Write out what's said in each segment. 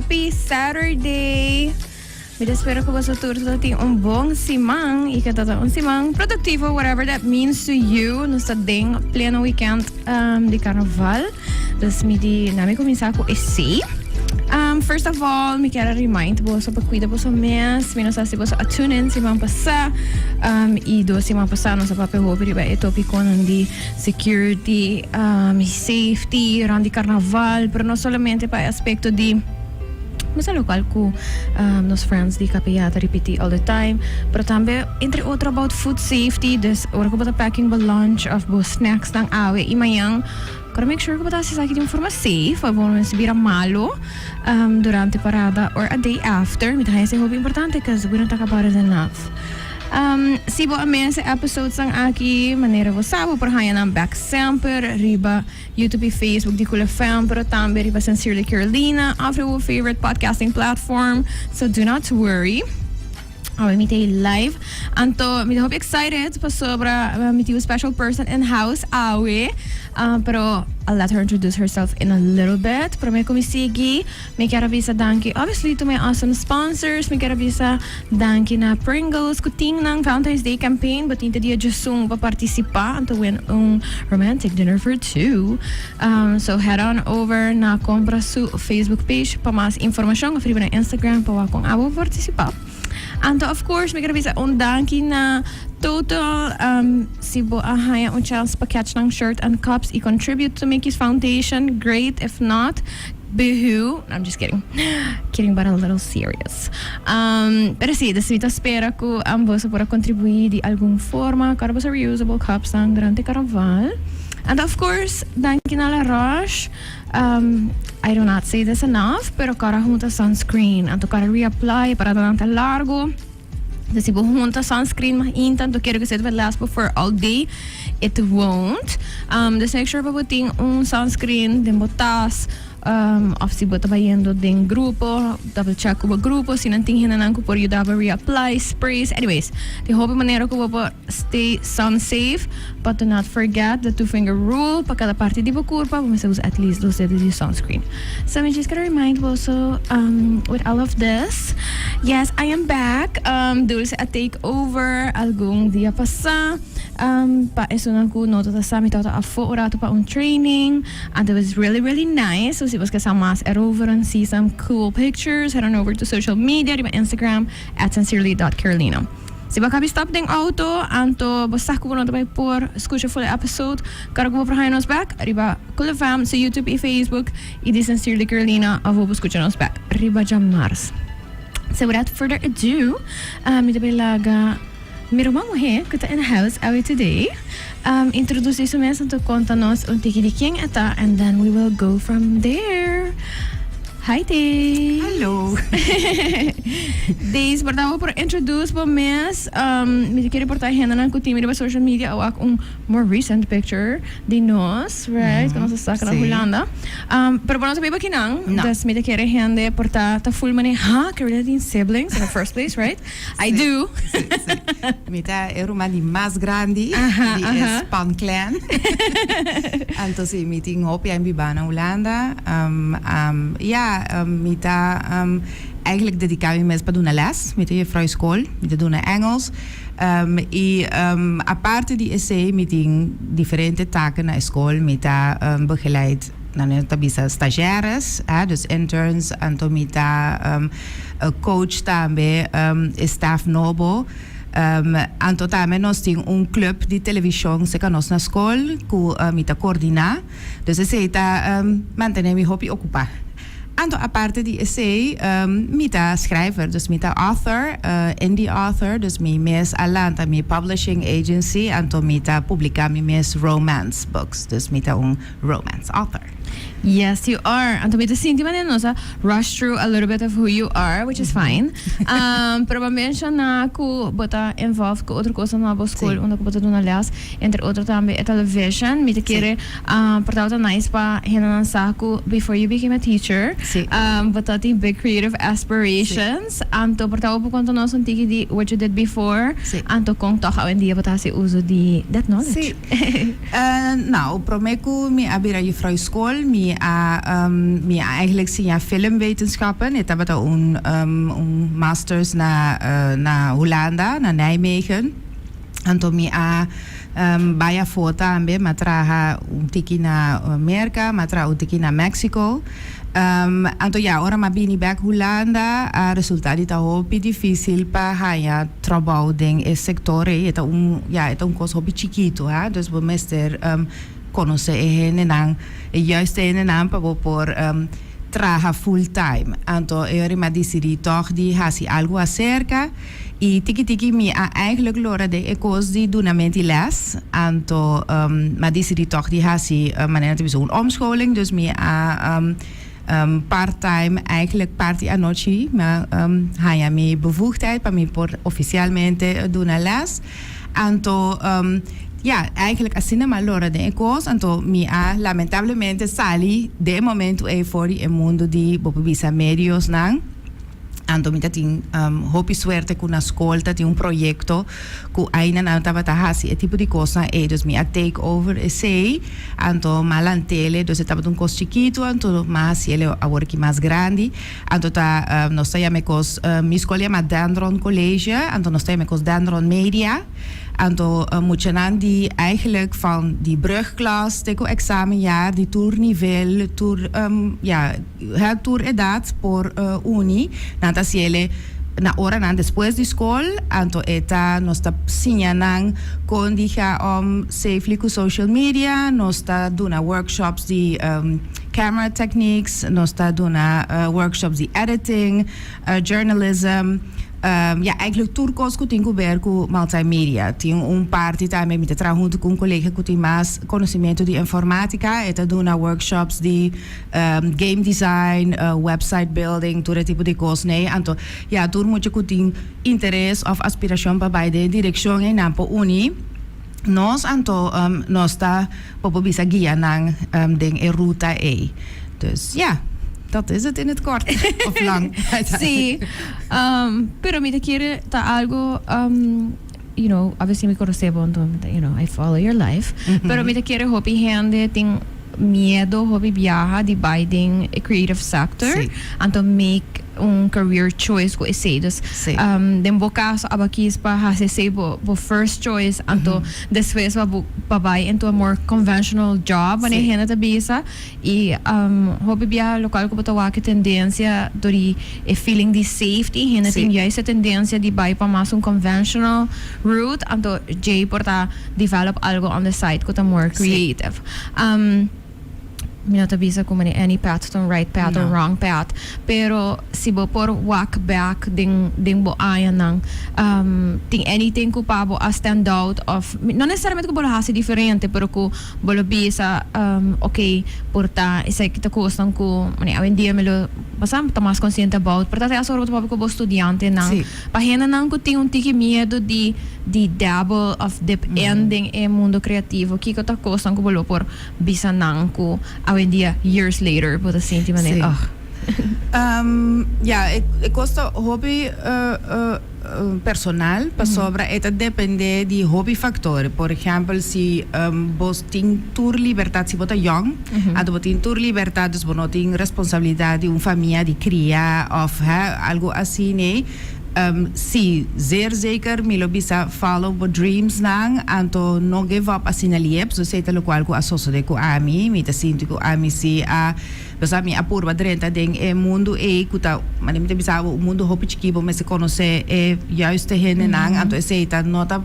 Happy Saturday! Mi ta spera ku boso tur ta tin un bon siman i ku ta ta un siman produktivo, whatever that means to you. Nos ta den pleno weekend di karnaval, dus mi di na mi kuminsá ku esei. First of all, mi kier a remind boso pa kuida boso mes. Mi no sa si boso a tune in siman pasá i dos siman pasá nos a papia hopi riba e topikonan di security, safety rond di carnaval, pero no solamente pa e aspecto di mester locual cu nos friends di KPA ta ripiti all the time, pero tambe entre otro about food safety, dus ora cu bo ta packing bo lunch of bo snacks nan awe y mañan, kora make sure cu bo ta haci esaki di un forma safe pa bo no mester bira malo durante parada or a day after. Mi ta haña esey hopi importante cause we don't talk about it enough. Si bo a mesa e episodesnan aki, manera bo sa, bo por haña nan bek semper riba YouTube i Facebook di Cool FM, pero tambe riba Sincerely Carolina of riba bo favorite podcasting platform. So do not worry. Awe mi ta ei live. Anto mi ta hopi excited pasobra mi tin un special person in house awe. Pero I'll let her introduce herself in a little bit. Prome ku mi sigui. Mi kier a bisa danki obviously to my awesome sponsors. Mi kier a bisa danki na Pringles ku tin nan Valentine's Day campaign. Bo tin te dia djesun pa participa and to win un romantic dinner for two. So head on over na Compra su Facebook page pa mas informacion of riba nan Instagram pa wak kon abo por participa. Anto of course mi kier a bisa un danki na Total. Si bo a haña un chance pa catch nan shirt and cups y contribute to Mickey's Foundation, great. If not, Boohoo, I'm just kidding. Kidding but a little serious. Pero si, dus mi ta spera ku boso por a kontribuí di algun forma kòrda boso reusable cupsnan durante karnaval. And of course, danki na La Roche. I do not say this enough, pero kòrda hunta sunscreen. Anto kòrda reapply, e paradanan ta largu. Dus si bo hunta sunscreen mas inta, anto kere ku esei ta bai last bo for all day, it won't. Dus make sure pa bo tin un sunscreen den bo tas, of si bo ta bayendo den grupo, double check ku bo grupo si nan tin hendenan ku por yuda bo reapply sprays. Anyways, tin hopi manera ku bo por stay sun safe, but do not forget the two finger rule, pa kada parti di bo kurpa bo mester usa at least dos dedo di sunscreen. So mi just kere remind boso with all of this, yes I am back, Dulce a take over algun dia pasa, pa esunnan ku no ta sa mi tabata afo un rato pa un training and it was really really nice, so si bos ke sa mas erover and see some cool pictures head on over to social media riba Instagram at sincerely dot carolina. Si bo a kabi stop den auto, anto bo sa ku bo no ta bai por skucha full e episode, kòrda ku bo por haña nos bèk riba Cool FM su YouTube i Facebook i di Sincerely Carolina òf bo por skucha nos bèk riba djamars. So without further ado, mi ta bai laga mi ruman muhé ku ta in the house awe today introdusí su mes anto konta nos un tiki di ken e ta and then we will go from there. Hi Days. Hallo. Days, por ta bo por introduce bo mes. Mi ta kere por ta hendenan ku tin mi riba social media a wak un more recent picture di nos, right? Ku nos a saka na Hulanda. Pero bo no ta biba akinan. No. Dus mi ta kere hende por ta ta ful manera, ha, Carolina tin siblings in the first place, right? I do. Si, si. Mi ta e ruman di mas grandi di e Span clan. Anto si, mi tin hopi aña biba na Hulanda. Ya, mi ta eigenlijk dedica mi mes pa duna les. Mi ta juffrouw school, mi ta duna Engels. I aparte di esey mi tin diferente taken na e school. Mi ta begeleid, nan ta bisa stagiaires, dus interns. Anto mi ta coach tambe e staff nobo. Anto tambe nos tin un club di television cerca nos na school cu mi ta coordina. Dus esey ta mantene mi hopi ocupa. Anto aparte di esey mi ta schrijver, dus mi ta author, indie author, dus mi mes a lanta mi publishing agency, anto mi ta publica mi mes romance books, dus mi ta un romance author. Yes you are. Anto mi ta sinti manera nos a rush through a little bit of who you are, which is fine. Pero bo a menciona cu bo ta involved cu otro cosnan na bo school unda cu bo ta duna les, entre otro tambe e television. Mi ta kere por tabata nice pa hendenan sa cu before you became a teacher, bo ta tin big creative aspirations. Anto por ta bo por conta nos un tiki di what you did before, anto con toch awendia bo ta haci uso di that knowledge. Nou, prome ku mi a bira juffrouw skol, skol, mi a eigenlijk siña filmwetenschappen. Mi tabata un masters na Hulanda, na Nijmegen. Anto mi a bai afó tambe, m'a traha un tiki na Merka, m'a traha un tiki na Mexico. Anto ya, ora m'a bini bèk Hulanda, a resultá di ta hopi difísil pa haña trabou den e sektor ei. E ta un, ya, e ta un kos hopi chikitu, ha. Dus bo mester konosé e hendenan, e juiste hendenan pa bo por traha full time. Anto e ora mi a disidí tòg di hasi algu aserka. I tiki tiki mi a eigenlijk lora den e kos di dunamenti les. Anto mi a disidí tòg di hasi manera ta bisa un omscholing. Dus mi a part time, eigenlijk parti anochi, mi a haña mi bevoegdheid pa mi por ofisialmente duna les. Anto ya, eigenlijk asina mi a lora den e kos. Anto mi a lamentablemente sali den e momentu ei for di e mundu di bo por bisa mediosnan. Anto mi ta tin hopi suerte ku na skol ta tin un proyekto ku aina nan tabata hasi e tipo di kosnan ei. Dus mi a take over esei, anto m'a lant'ele, dus e tabata un kos chikitu, anto m'a hasiele awor aki mas grandi. Anto ta nos ta yama e kos, mi skol yama Dendron College, anto nos ta yama e kos Dendron Media. Anto muchanan di eigenlijk van di brugklas te ku examenjaar di tur nivel, tur ya, tur edat por uni. Nan ta hasiele na oranan despues di skol, anto e ta nos ta siña nan kon di ga om safely ku social media, nos ta duna workshops di camera techniques, nos ta duna workshops di editing, journalism, ya eigenlijk tur kos ku tin ku ber ku multimedia. Tin un parti tambe mi ta traha huntu ku un kolega ku tin mas konosementu di informatika, e ta duna workshops di game design, website building, tur e tipo di kos nei. Anto ya tur mucha ku tin interes òf aspirashon pa bai den e direkshon ei nan por uni nos, anto nos ta bo por bisa guia nan den e ruta ei. Dus ja, dat is het in het kort of lang. Sí, pero mi ta kere ta algo, obviously mi conoce bo, anto I follow your life. Pero mi ta kere hopi hende tin miedo hopi biaha di bai den e creative sector. Anto make un career choice cu esey. Dus den bo caso abo a kies pa haci esey bo first choice, anto despues pa bai into a more conventional job, wanneer hende ta bisa. Y hopi biaha locual cu bo ta wak e tendencia door di e feeling di safety, hende tin juist e tendencia di bai pa mas un conventional route, anto djey por ta develop algo on the side cu ta more creative. Mi no ta bisa cu mane any path ta un right path or wrong path, pero si bo por wak back den bo añanan, tin anything cu pa bo a stand out of, no necesariamente cu bo lo haci diferente, pero cu bo lo bisa, ok, por ta esaki ta cosnan cu mane awendia mi lo basa ta mas consciente about, por ta te asora bo ta papia cu bo studiantenan, pa hendenan cu tin un tiki miedo di dabble of dip in den e mundo creativo, kico ta cosnan cu bo lo por bisa nan cu awendia years later bo ta sinti manera ugh? Ya, e cos ta hopi personal pasobra e ta depende di hopi factor. Por ehempel si bo tin tur libertad, si bo ta yong anto bo tin tur libertad dus bo no tin responsabilidad di un famia di cria of algo asina. Si, zeer zeker mi lo bisa follow bo dreams nan, anto no give up asina liep, so esei ta locual cu a sosode cu ami, mi ta sinti cu ami si a, pasobra mi a purba drenta den e mundu ei cu ta, manera mi ta bisa abo, un mundu hopi chiki, bo mester conoce e juiste hendenan, anto esei ta no ta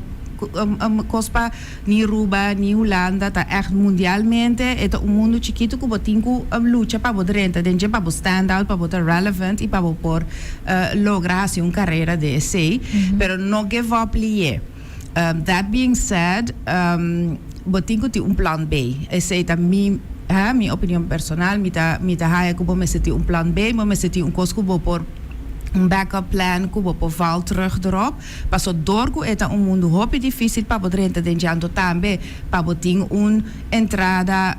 cos pa ni Ruba ni Hulanda, ta echt mundialmente e ta un mundu chikitu ku bo tin ku lucha pa bo drenta den dje, pa bo stand out, pa bo ta relevant i pa bo por logra hasi un karera den esei, pero no give up liye. That being said, bo tin ku tin un plan B, esei ta mi mi opinion personal, mi ta mi ta haya ku bo mester tin un plan B, bo mester tin un kos ku bo por un backup plan ku bo por val terug erop. Paso dor ku e ta un mundu hopi difísil pa bo drenta den dje anto tambe pa bo tin un entrada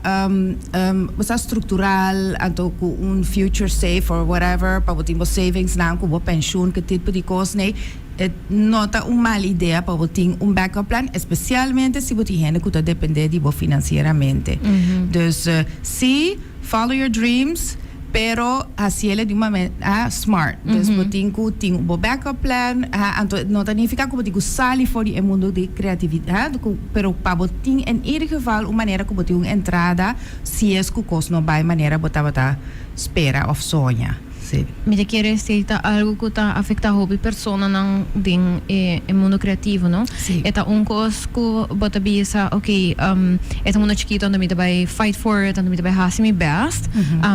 bo sa struktural anto ku un future safe or whatever pa bo tin bo savingsnan ku bo penshun ke tipo di kos nei e no ta un mal idea pa bo tin un backup plan espesialmente si bo tin hende ku ta depende di bo finansieramente dus si. Follow your dreams, pero hasiele di un manera smart. Dus bo tin ku tin un bo backup plan, ha, anto no ta nifiká ku bo tin ku sali for di e mundu di kreatividat, ku pero pa bo tin en ieder geval un manera ku bo tin un entrada si es ku kos no bai manera bo tabata spera òf soña. Sí. Mi ta kere esei ta algu ku ta afektá hopi personanan den e e mundu kreativo, no? Sí. E ta un kos ku bo ta bisa, ok, e ta mundu chikitu anto mi ta bai fight for it, anto mi ta bai hasi mi best,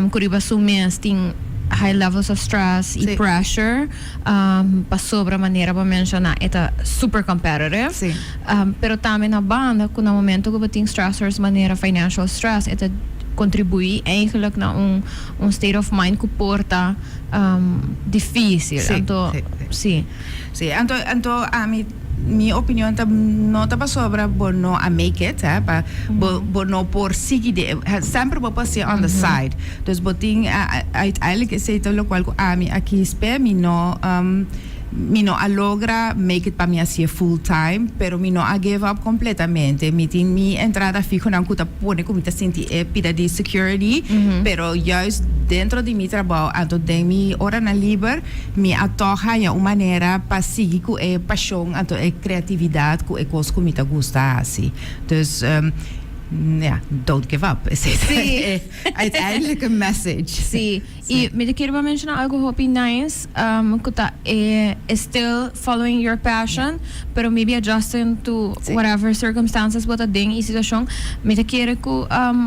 ku riba su mes tin high levels of stress i Sí. pressure, pasobra manera bo menshoná e ta super competitive. Sí. Pero tambe na banda ku na momento ku bo tin stressors manera financial stress e ta kontribuí eigenlijk na un un state of mind ku por ta difícil. Sí, Anto, sí, sí. sí. Sí, anto, anto ami, mi opinion ta no ta pasobra bo no a make it, hè, pa bo, bo no por sigui de, semper bo por hacié on the side. Dus bo tin, uiteindelijk esei ta locual ku ami a kies p'e, mi no, Mi no a logra make it pa mi hacié full time, pero mi no a give up completamente. Mi tin mi entrada fihonan cu ta pone cu mi ta sinti e pida di security, pero juist dentro di mi trabao anto den mi oranan liber mi a tog haya un manera pa sigui cu e pasion anto e creatividad cu e cos cu mi ta gusta haci. Dus, ja, don't give up. Esey ta e uiteindelijke message. Sí. I mi ta kere pa menciona algo hopi nice cu ta e still following your passion pero maybe adjusting to whatever circumstances bo ta den y situacion. Mi ta kere cu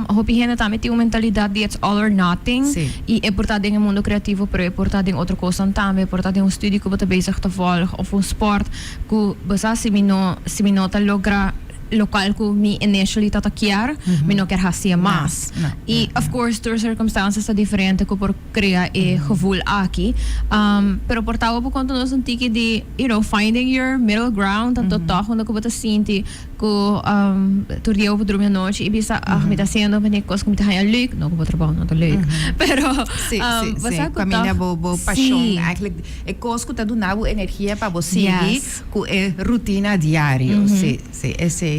hopi hende tambe tin un mentalidad di it's all or nothing y e por ta den e mundo creativo pero e por ta den otro cosnan tambe, e por ta den un studie cu bo ta bezig ta volg of un sport cu bo sa si mi no si mi no ta logra locual cu mi initially ta ta kier, mi no kier hacié mas. Y of course tur circumstances ta diferente cu por crea e gevoel aki. Pero por ta bo conta nos un tiki di, you know, finding your middle ground, tanto toch unda cu bo ta sinti cu tur dia bo por drumi anochi y bisa, ah, mi ta haciendo mane cos cu mi ta haya leuk, no cu bo trabao no ta leuk, pero Sí, sí, bo sí. sa cu Caminda toch, bo, bo pasion, sí. eigenlijk e cos cu ta duna bo energia pa bo sigui. Yes. Ku e rutina diario. Sí, sí, esei.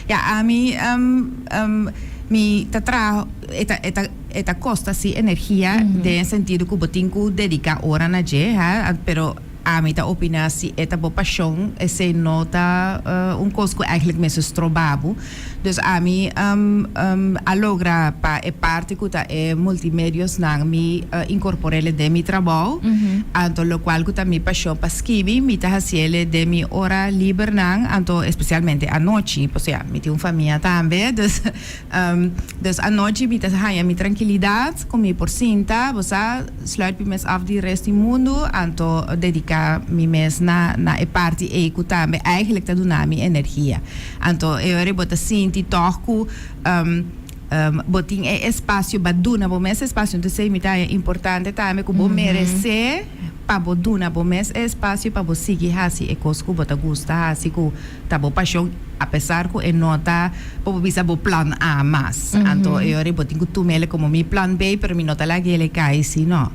Ya, ami, mi ta traha, e ta, e ta, e ta kosta sí energia den e sentido ku bo tin ku dediká ora na dje, ha, pero ami ta opiná si e ta bo pashon, esei no ta un kos ku eigenlijk mester stroba bo. Dus ami a logra pa e parti ku ta e multimediosnan mi inkorpor'ele den mi trabou. Anto lokual ku ta mi pashon pa skibi mi ta hasiele den mi ora libernan, anto espesialmente anochi, pasobra ya mi tin un famia tambe, dus dus anochi mi ta haña mi trankilidat ku mi por sinta, bo sa, sluit mi mes af di rest di mundu, anto dediká mi mes na na e parti ei ku tambe eigenlijk ta duna mi energia. Anto e ora bo ta sinti tòg ku bo tin e espasio pa duna bo mes espasio. Entonces mi ta haña importante tambe ku bo meresé pa bo duna bo mes e espasio pa bo sigui hasi e kos ku bo ta gusta hasi, ku ta bo pashon, apesar ku e no ta bo por bisa bo plan A mas. Anto e ora bo tin ku tuma el komo mi plan B, pero mi no ta laga el kai si no.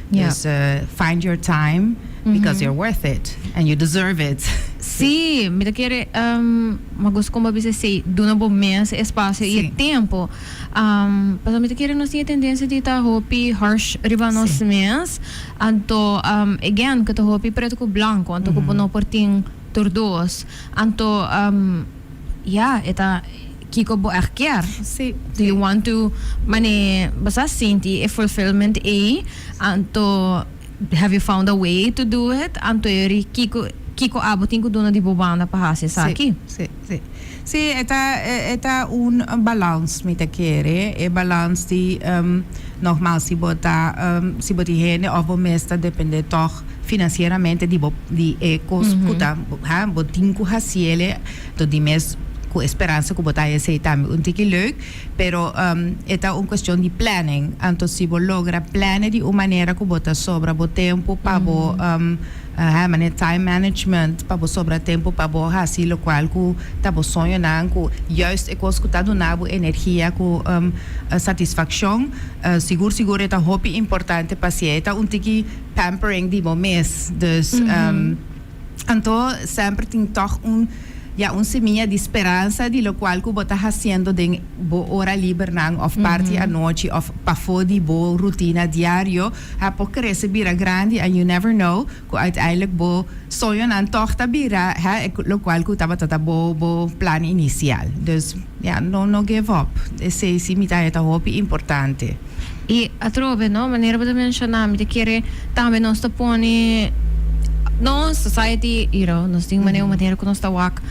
Dus find your time because you're worth it and you deserve it. Sí, mi ta kere ma gusta kon bo a bisa esei, duna bo mes e espasio i e tempu. Pasobra mi ta kere nos tin e tendensia di ta hopi harsh riba nos mes, anto again ku ta hopi pretu ku blanku, anto ku bo no por tin tur dos. Anto ya, e ta kiko bo ègt kier. Do you want to mane bo sa sinti e fulfillment ei, anto have you found a way to do it? Anto e ri kiko kiko abo tin ku duna di bo banda pa hasi esaki? Sí, sí, sí. Sí, e ta e ta un balans mi ta kere, e balans di nogmaals si bo ta si bo tin hende òf bo mes ta depende tòg financieramente di bo di e kos ku ta ha bo tin ku hasiele to di mes ku e speransa ku bo ta haya esei tambe un tiki leuk pero e ta un cuestion di planning anto si bo logra plane di un manera ku bo ta sobra bo tempo pa bo ha manera time management pa bo sobra tempo pa bo hasi locual ku ta bo soñonan ku juist e kos ku ta duna bo energia ku satisfaccion sigur sigur e ta hopi importante pa si e ta un tiki pampering di bo mes. Dus anto semper tin tog un Ya, un simia di speransa di lokual ku bo ta hasiendo den bo ora liber nan òf parti anochi òf pafó di bo rutina diario a por krese bira grandi, and you never know ku uiteindelijk bo soñonan tòg ta bira, hè, lokual ku tabata ta bo plan inisial. Dus ya, no give up. Esei si mi ta haña ta hopi importante. I atrobe, no, manera bo ta menshoná, mi ta kere tambe nos ta pone nos society, nos tin manera un manera ku nos ta wak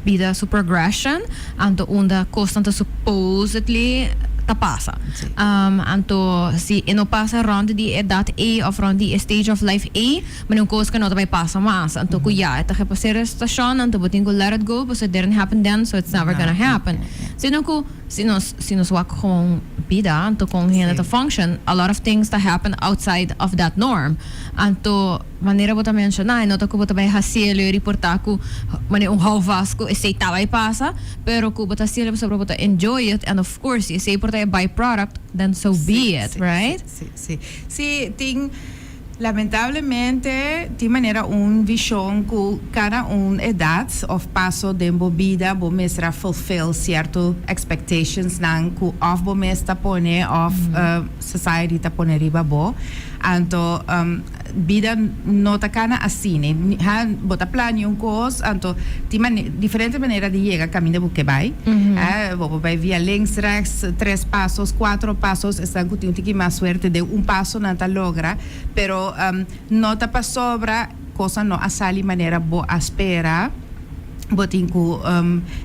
bida su progression, anto unda kosnan ta supposedly ta pasa. Anto si e no pasa rond di edat ei òf rond di e stage of life ei, manera un kos ku no ta bai pasa mas. Anto ku ya e ta gepasera e situashon, anto bo tin ku let it go pasobra it didn't happen then, so it's never gonna happen. Sino ku si nos wak gewoon bida, anto kon hende ta function, a lot of things ta happen outside of that norm. Anto manera bo ta menshoná, no ta ku bo ta bai hasié reportá ku manera un houvast ku esei ta bai pasa, pero ku bo ta hasié pasobra bo ta enjoy it, and of course si esei por ta e byproduct, then so be it, right? Sí, tin lamentablemente tin manera un vishon ku kada un edat òf paso den bo bida bo mester fulfill sierto expectations nan ku òf bo mes ta pone òf society ta pone riba bo. Anto bida no ta kana asina. Ha, bo ta plania un kos, anto tin diferente manera di yega kaminda bo ke bai. Bo bai via links, rechts, tres pasos, kuater pasos, esnan ku tin un tiki mas suerte den un paso nan ta logra, pero no ta pasobra kos no a sali manera bo a spera, bo tin ku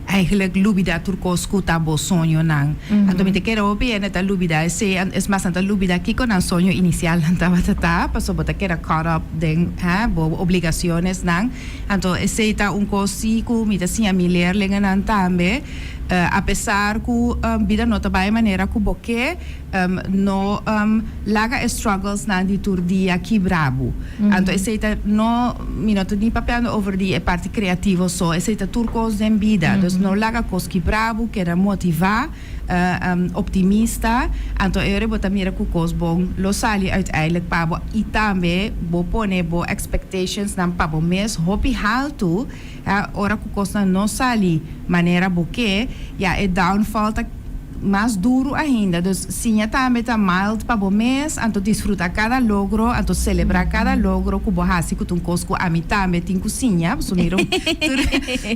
eigenlijk lubidá tur kos ku ta bo soñonan. Anto mi ta kere hopi hende ta lubidá esei, es mas, nan ta lubidá kiko nan soño inisial nan tabata ta, pasobra bo ta keda caught up den, hè, bo obligashonnan. Anto esei ta un kos si ku mi ta siña mi leerlingennan tambe, apesar ku bida no ta bai manera ku bo ke, no laga e struggles nan di tur dia kibra bo. Anto esei ta no, mi no ta ni papiando over di e parti kreativo so, esei ta tur kos den bida. Dus no laga kos kibra bo, keda motivá, optimista, anto e ora bo ta mira ku kos bon lo sali uiteindelijk pa bo, i tambe bo pone bo expectations nan pa bo mes hopi haltu, ja, ora ku kosnan no sali manera bo ke, ya, e downfall ta mas duru ainda. Dus siña tambe ta mild pa bo mes, anto disfrutá kada logro, anto selebrá kada logro ku bo hasi, ku ta un kos ku ami tambe tin ku siña. So mi tur,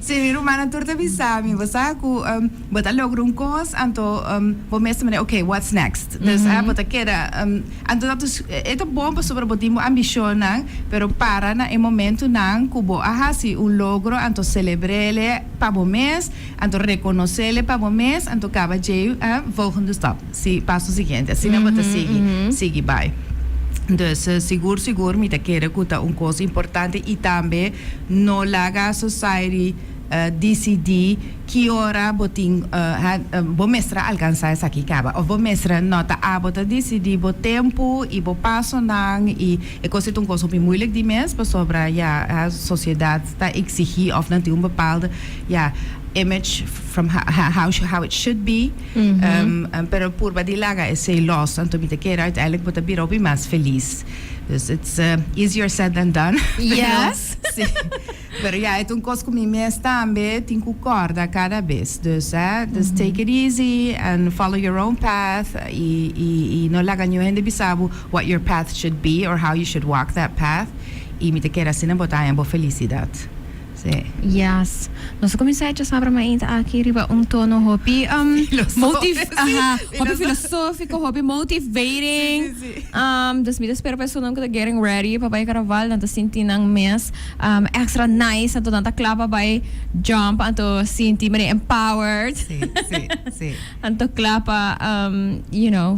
si mi rumannan tur ta bisa mi, bo sa ku bo ta logra un kos, anto bo mes ta manera, "Okay, what's next?" Dus bo ta keda anto dat is e ta bon pasobra bo tin bo ambishonnan, pero para na e momentonan ku bo a hasi un logro, anto selebr'é pa bo mes, anto rekonos'é pa bo mes, anto kaba dje, volgende stap, si paso siguiente, asina bo ta sigui bai. Dus sigur sigur mi ta kere ku ta un kos importante, i tambe no laga society disidí ki ora bo tin bo mester alkansá esaki kaba òf bo mester. No ta abo ta disidí bo tempu i bo pasonan, i e kos ta un kos hopi moeilijk di mes, pasobra ya, sosiedat ta eksigí òf nan tin un bepaalde, ya, image from how it should be, pero purba di laga esei los, anto mi ta kere uiteindelijk bo ta bira hopi mas felis. Dus it's easier said than done. Sí. Pero ja, e un kos ku mi mes tambe tin ku kòrda kada bes. Dus, just take it easy and follow your own path i no laga niun hende bisa bo what your path should be or how you should walk that path. I mi ta kere asina bo ta haña bo felisidat. Sí. Yes. Nos a kuminsá djasabra mainta aki riba un tono hopi motiv aha, hopi filosófiko, hopi motivating. Dus mi ta spera pa esunnan ku ta getting ready pa bai karnaval, nan ta sinti nan mes extra nice, anto nan ta kla pa bai jump, anto sinti manera empowered. Sí, sí, sí. Anto kla pa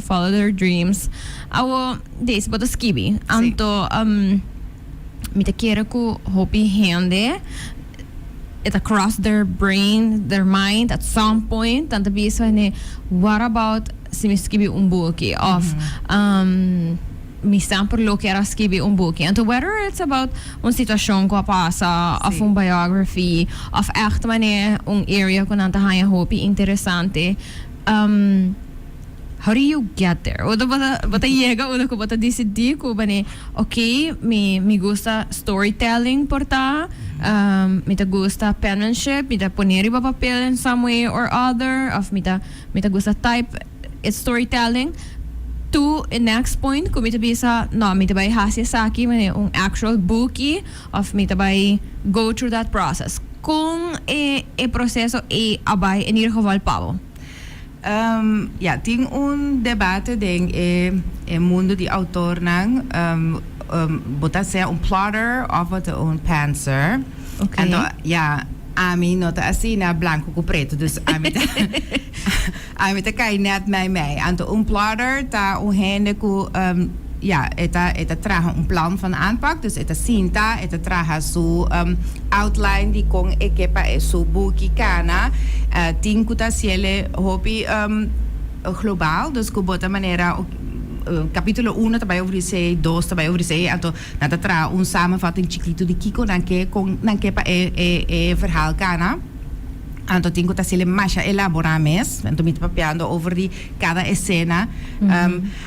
follow their dreams. Awo, Daisy, bo ta skibi. Anto mi ta kere ku hopi hende it cross their brain, their mind at some point, nan ta bisa ne, "What about si mi skibi un buki?" Òf "Mi semper lo kier a skibi un buki." Anto whether it's about un situashon ku a pasa òf un biography òf ègt manera un area ku nan ta haña hopi interesante. How do you get there? Unda bo ta bo ta yega unda ku bo ta disidí ku bani ok mi mi gusta storytelling por ta, mi ta gusta penmanship, mi ta pone riba papel in some way or other of mi ta mi ta gusta type e storytelling to e next point ku mi ta bisa no mi ta bai hasi esaki manera un actual buki of mi ta bai go through that process. Kon e e proseso ei a bai in ieder geval pa bo? Ja, tin un debate den e e mundo di autornan, bo ta sea un plotter of bo ta un pantser. Okay. Anto, ja, ami no ta asina blanco cu preto, dus ami ta ami ta cay net mei mei. Anto un plotter ta un hende cu ja, e ta e ta traha un plan van aanpak, dus e ta sinta, e ta traha su outline di kon e ke pa e su buki kana. Tin ku ta hasiel hopi global, dus ku bo ta manera kapitulo uno ta bai over esei, dos ta bai over esei, anto nan ta traha un samenvatting chikitu di kiko nan ke, kon nan ke pa e e verhaal kana. Anto tin ku ta hasiel masha elaborá mes, anto mi ta papiando over di kada esena.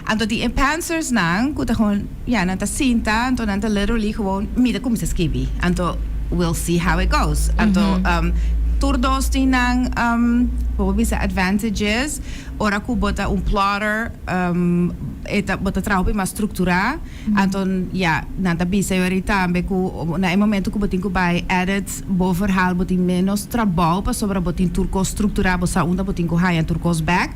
Anto di e pantsersnan ku ta gewoon, ya, nan ta sinta, anto nan ta literally gewoon, mi ta kuminsá skibi. Anto we'll see how it goes. Anto tur dos tin nan, bo por bisa advantages. Ora ku bo ta un plotter, e ta, bo ta traha hopi mas strukturá. Anto, ya, nan ta bisa yori tambe ku na e momento ku bo tin ku bai edit bo verhaal, bo tin ménos trabou pasobra bo tin tur kos strukturá, bo sa unda bo tin ku haña tur kos bèk.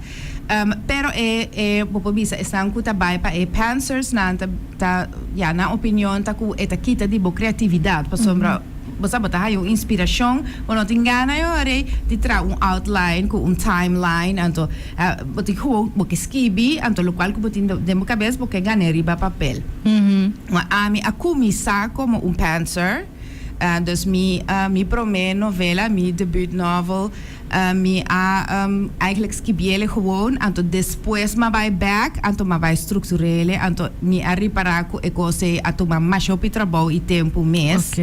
Pero e e bo por bisa esnan ku ta bai pa e pantsers nan ta ta ya nan opinion ta ku e ta kita di bo kreatividat pasobra bo sa bo ta haña un inspirashon bo no tin gana e ora ei di traha un outline ku un timeline anto bo tin gewoon bo ke skibi anto lokual ku bo tin den bo kabes bo ke gana riba papel. Ami a kuminsá komo un pantser dus mi mi promé novela mi debut novel Mi a eigenlijk skibiele gewoon, anto despues m'a bai bek, anto m'a bai strukturele, anto mi a ripará ku e kos ei a tuma masha hopi trabou i tempu mes.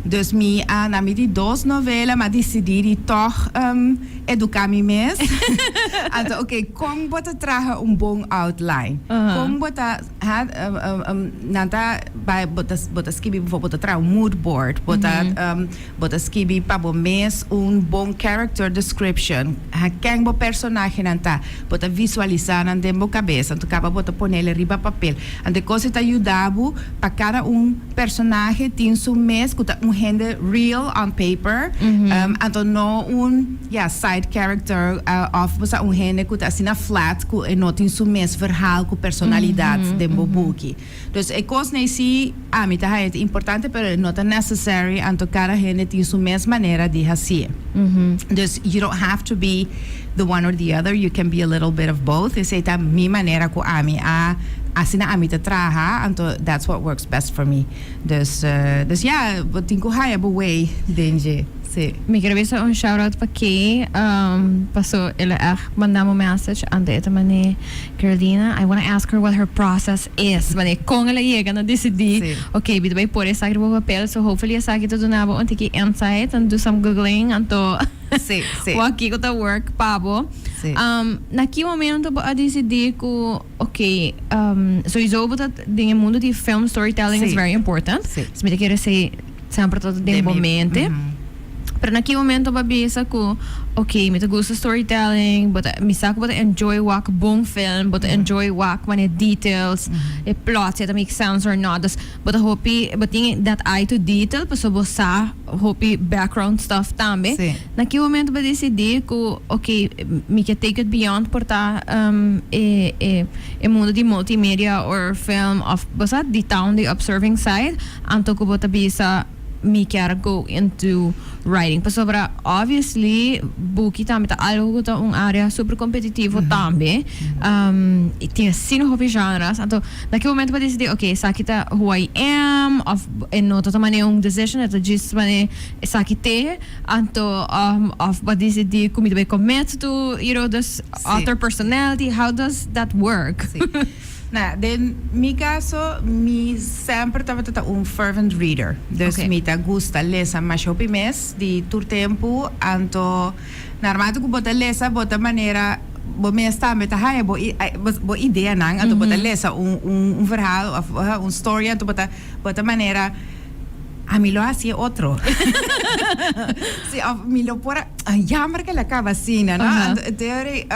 Dus mi a, na mi di dos novela m'a disidí di tòg eduká mi mes. Anto oke, kon bo ta traha un bon outline? Kon bo ta, ha, nan ta bai, bo ta, bo ta skibi, bo ta traha un mood board, bo ta. Bo ta skibi pa bo mes un bon character description, ha ken bo personahenan ta. Bo ta visualisá nan den bo kabes, anto kaba bo ta ponele riba papel. Anto e kos ei ta yuda bo pa kada un personahe tin su mes ku ta un hende real on paper, anto no un, ya, side character òf bo sa un hende ku ta asina flat ku e no tin su mes verhaal ku personalidat den bo buki. Dus e kosnan ei si ami ta haña ta importante pero e no ta necessary anto kada hende tin su mes manera di hasié. Dus you don't have to be the one or the other, you can be a little bit of both. Esei ta mi manera ku ami a asina ami ta traha anto that's what works best for me. Dus dus ya bo tin ku haña bo way den dje. Si. Mi quier bisa un shout out pa Kay paso el a echt manda mi un message anto e ta mane Carolina I wanna ask her what her process is mane con el a yega na decidi Si. ok mi ta bay por esaki riba papel so hopefully esaki ta duna bo un tiki insight and do some googling anto Si, si. wak kico ta work pa bo. Si. Na ki momento bo a decidi cu ok sowiso bo ta den e mundo di film storytelling is Si. very important Si. so mi ta kere say Semper ta den bo mente. Pero na ki momento bo a bisa ku ok mi ta gusta storytelling, bo ta mi sa ku bo ta enjoy wak bon film, bo ta enjoy wak manera details, e plot si e ta make sense or not. Dus bo ta hopi bo tin that eye to detail pasobra bo sa hopi background stuff tambe. Na ki momento bo a disidí ku ok mi ke take it beyond por ta e e e mundo di multimedia or film of bo sa di ta on the observing side? Anto ku bo ta bisa mi kier go into writing pasobra obviously buki tambe ta algo ku ta un area super competitivo tambe y tin asina hopi genres anto na ki momento bo a disidi ok esaki ta who I am of e no ta manera un decision e ta djis manera esaki te anto of bo a disidi ku mi ta bay commit to you know this author personality how does that work? Na, den mi caso, mi semper tabata ta un fervent reader. Dus Ok. mi ta gusta lesa masha hopi mes di tur tempu. Anto, naarmate cu bo ta lesa, bo ta manera. Bo mes tambe ta haya bo bo ideanan, anto bo ta lesa un un verhaal of un story, anto bo ta bo ta manera, Ami lo haci e otro. Si, of mi lo por a, jammer ke la caba asina, no? Anto e teori,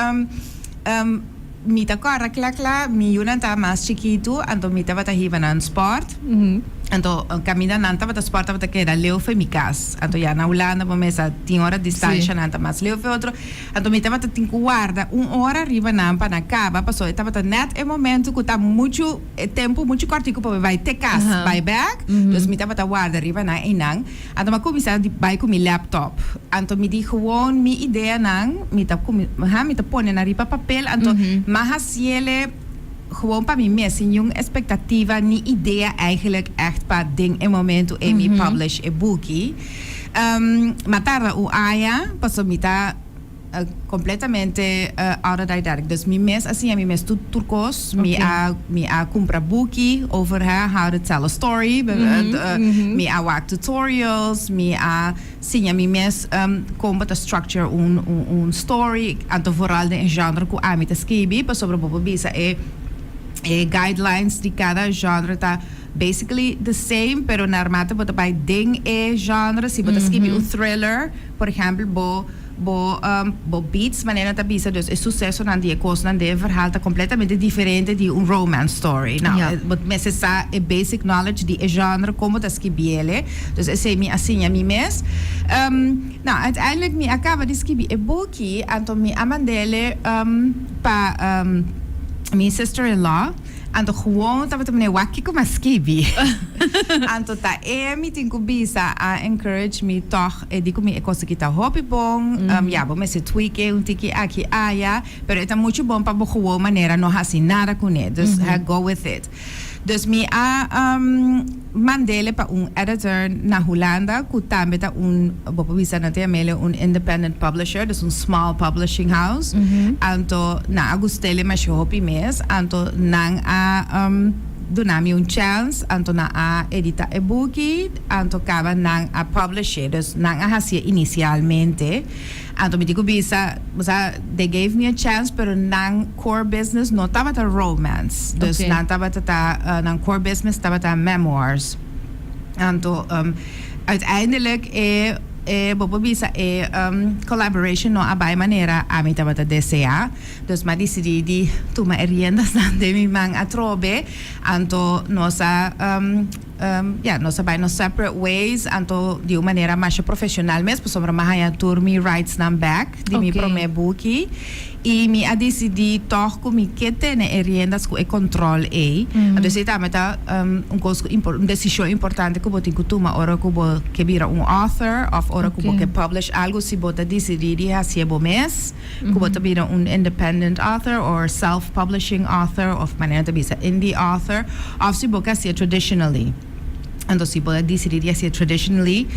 mi ta corda cla cla, mi yunan ta mas chikitu, anto mi tabata hiba nan sport. Anto caminda nan tabata sport tabata keda leu fe mi cas. Anto ya na Hulanda bo mesa tin ora distancia nan ta mas leu fe otro. Anto mi tabata tin ku warda un ora riba nan pa nan kaba, pasobra e tabata nèt e momentu ku ta muchu e tempu muchu kòrtiku pa mi bai te kas bai bèk. Dus mi tabata warda riba nan einan. Anto mi a kuminsá di bai ku mi laptop. Anto mi di gewoon mi ideanan mi ta kumi ha mi ta pone nan riba papel anto mi a hasiele gewoon pa mi mes sin niun espektativa ni idea eigenlijk ègt pa den e momentu ei mi publish e buki. Mi a tarda un aña pasobra mi ta completamente autodidactic. Dus mi mes a siña mi mes tur tur cos. Mi a mi a cumpra buki over how to tell a story. Mi a wak tutorials. Mi a siña mi mes con bo ta structure un un story. Anto vooral den e genre cu ami ta skibi pasobra bo por bisa e e guidelines di cada genre ta basically the same, pero naarmate bo ta bai den e genre, si bo ta skibi un thriller, por ehempel, bo bo bo beats manera nan ta bisa, dus e sucesonan di e cosnan den e verhaal ta completamente diferente di un romance story. Nou, bo mester sa e basic knowledge di e genre con bo ta skibiele, dus esey mi a siña mi mes. Nou, uiteindelijk mi a caba di skibi e buki, anto mi a mandele pa mi sister-in-law. Anto gewoon tabata mane wak kiko m'a skibi. Anto ta e mi tin ku bisa a encourage mi tog e di ku mi e kos aki ta hopi bon, ya bo mester tweak e un tiki aki aya, pero e ta muchu bon pa bo gewoon manera no hasi nada kuné, dus go with it. Dus mi a mandele pa un editor na Hulanda ku tambe ta un, bo por bisa nan ta yam'ele un independent publisher, dus un small publishing house. Anto nan a gust'ele masha hopi mes, anto nan a duna mi un chance, anto nan a edita e buki, anto kaba nan a publish'e, dus nan a hasi'e inicialmente. Anto mi tin ku bisa, bo sa, they gave me a chance, pero nan core business no tabata romance. Dus nan tabata ta, nan core business tabata memoirs. Anto, uiteindelijk e, e, bo por bisa e collaboration no a bai manera ami tabata desea. Dus mi a disidí di tuma e riendasnan den mi man atrobe. Anto nos a. Ya, nos a bai nos separate ways, anto di un manera masha profesional mes, pasobra mi a haña tur mi rightsnan bek di mi promé buki, i mi a disidí tòg ku mi ke tene e riendas ku e kòntròl ei. Anto esei tambe ta un kos ku un desishon importante ku bo tin ku tuma ora ku bo ke bira un author òf ora ku bo ke publish algu, si bo ta disidí di hasié bo mes, ku bo ta bira un independent author or self publishing author of manera ta bisa indie author of si bo ke hasié traditionally. Anto si bo a disidí di hasié traditionally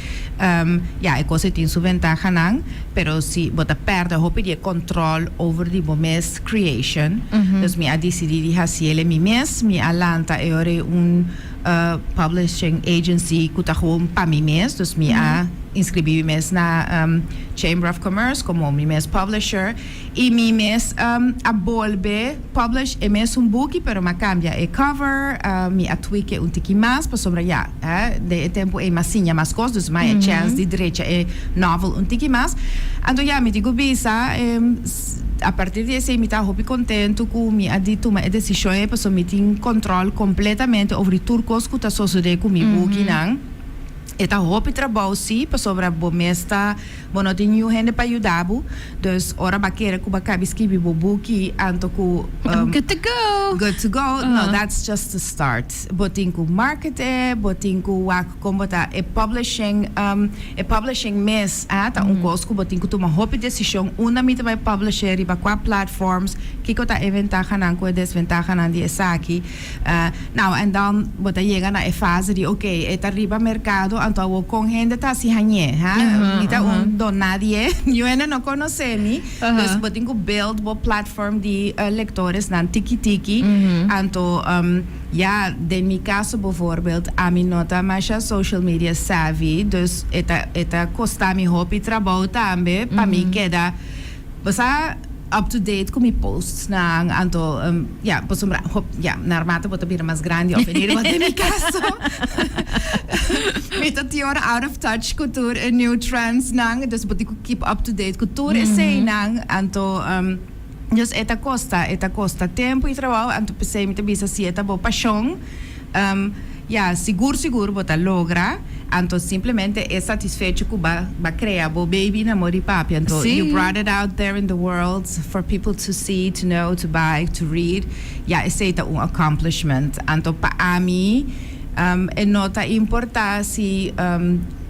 ya e kos ei tin su ventahanan pero si bo ta pèrdè hopi di e control over di bo mes creation. Dus mi a disidí di hasiel e mi mes, mi a lanta e ora ei un publishing agency ku ta gewoon pa mi mes, dus mi a inscribí mi mes na Chamber of Commerce como mi mes publisher y mi mes a bolbe publish e mesun buki pero mi a cambia e cover, mi a tweak e un tiki mas pasobra ya den e tempo ey mi a siña mas cos dus mi a e chance di drecha e novel un tiki mas. Anto ya mi tin cu bisa a partir di esey mi ta hopi contento cu mi a di tuma e decision ey pasobra mi tin control completamente over di tur cos cu ta sosode cu mi bukinan. E ta hopi trabou si, pasobra bo mes ta, bo no tin niun hende pa yuda bo. Dus ora bo a kere ku bo a kabi skibi bo buki anto ku I'm good to go! Good to go, no, that's just the start. Bo tin ku market e, bo tin ku wak kon bo ta e publishing, e publishing mes a ta un kos ku bo tin ku tuma hopi desishon unda mi ta bai publish e, riba kua platforms, kiko ta e ventahanan ku e desventahanan di esaki. Nou, en dan bo ta yega na e fase di oké, e ta riba merkado, anto awor kon hende ta hasi hañ'é, ha? Mi ta un don nadie, niun hende no konosé mi. Dus bo tin ku build bo platform di lektoresnan tiki tiki. Anto, ya, den mi kaso bijvoorbeeld, ami no ta masha social media savvy, dus e ta e ta kosta mi hopi trabou tambe pa mi keda, bo sa. up to date ku mi posts nan, anto ya, pasobra hop, ya, naarmate bo ta bira mas grandi of in ieder geval den mi kaso mi ta tin ora out of touch ku tur e new trends nan, dus bo tin ku keep up to date ku tur eseinan, anto dus e ta kosta, e ta kosta tempu i trabou, anto p'esei mi ta bisa si e ta bo pashon. Ya, sigur sigur bo ta logra, anto simplemente e satisfecho cu ba ba crea bo baby na modi papia, anto you brought it out there in the world for people to see, to know, to buy, to read, ya esey ta un accomplishment. Anto pa ami e no ta importa si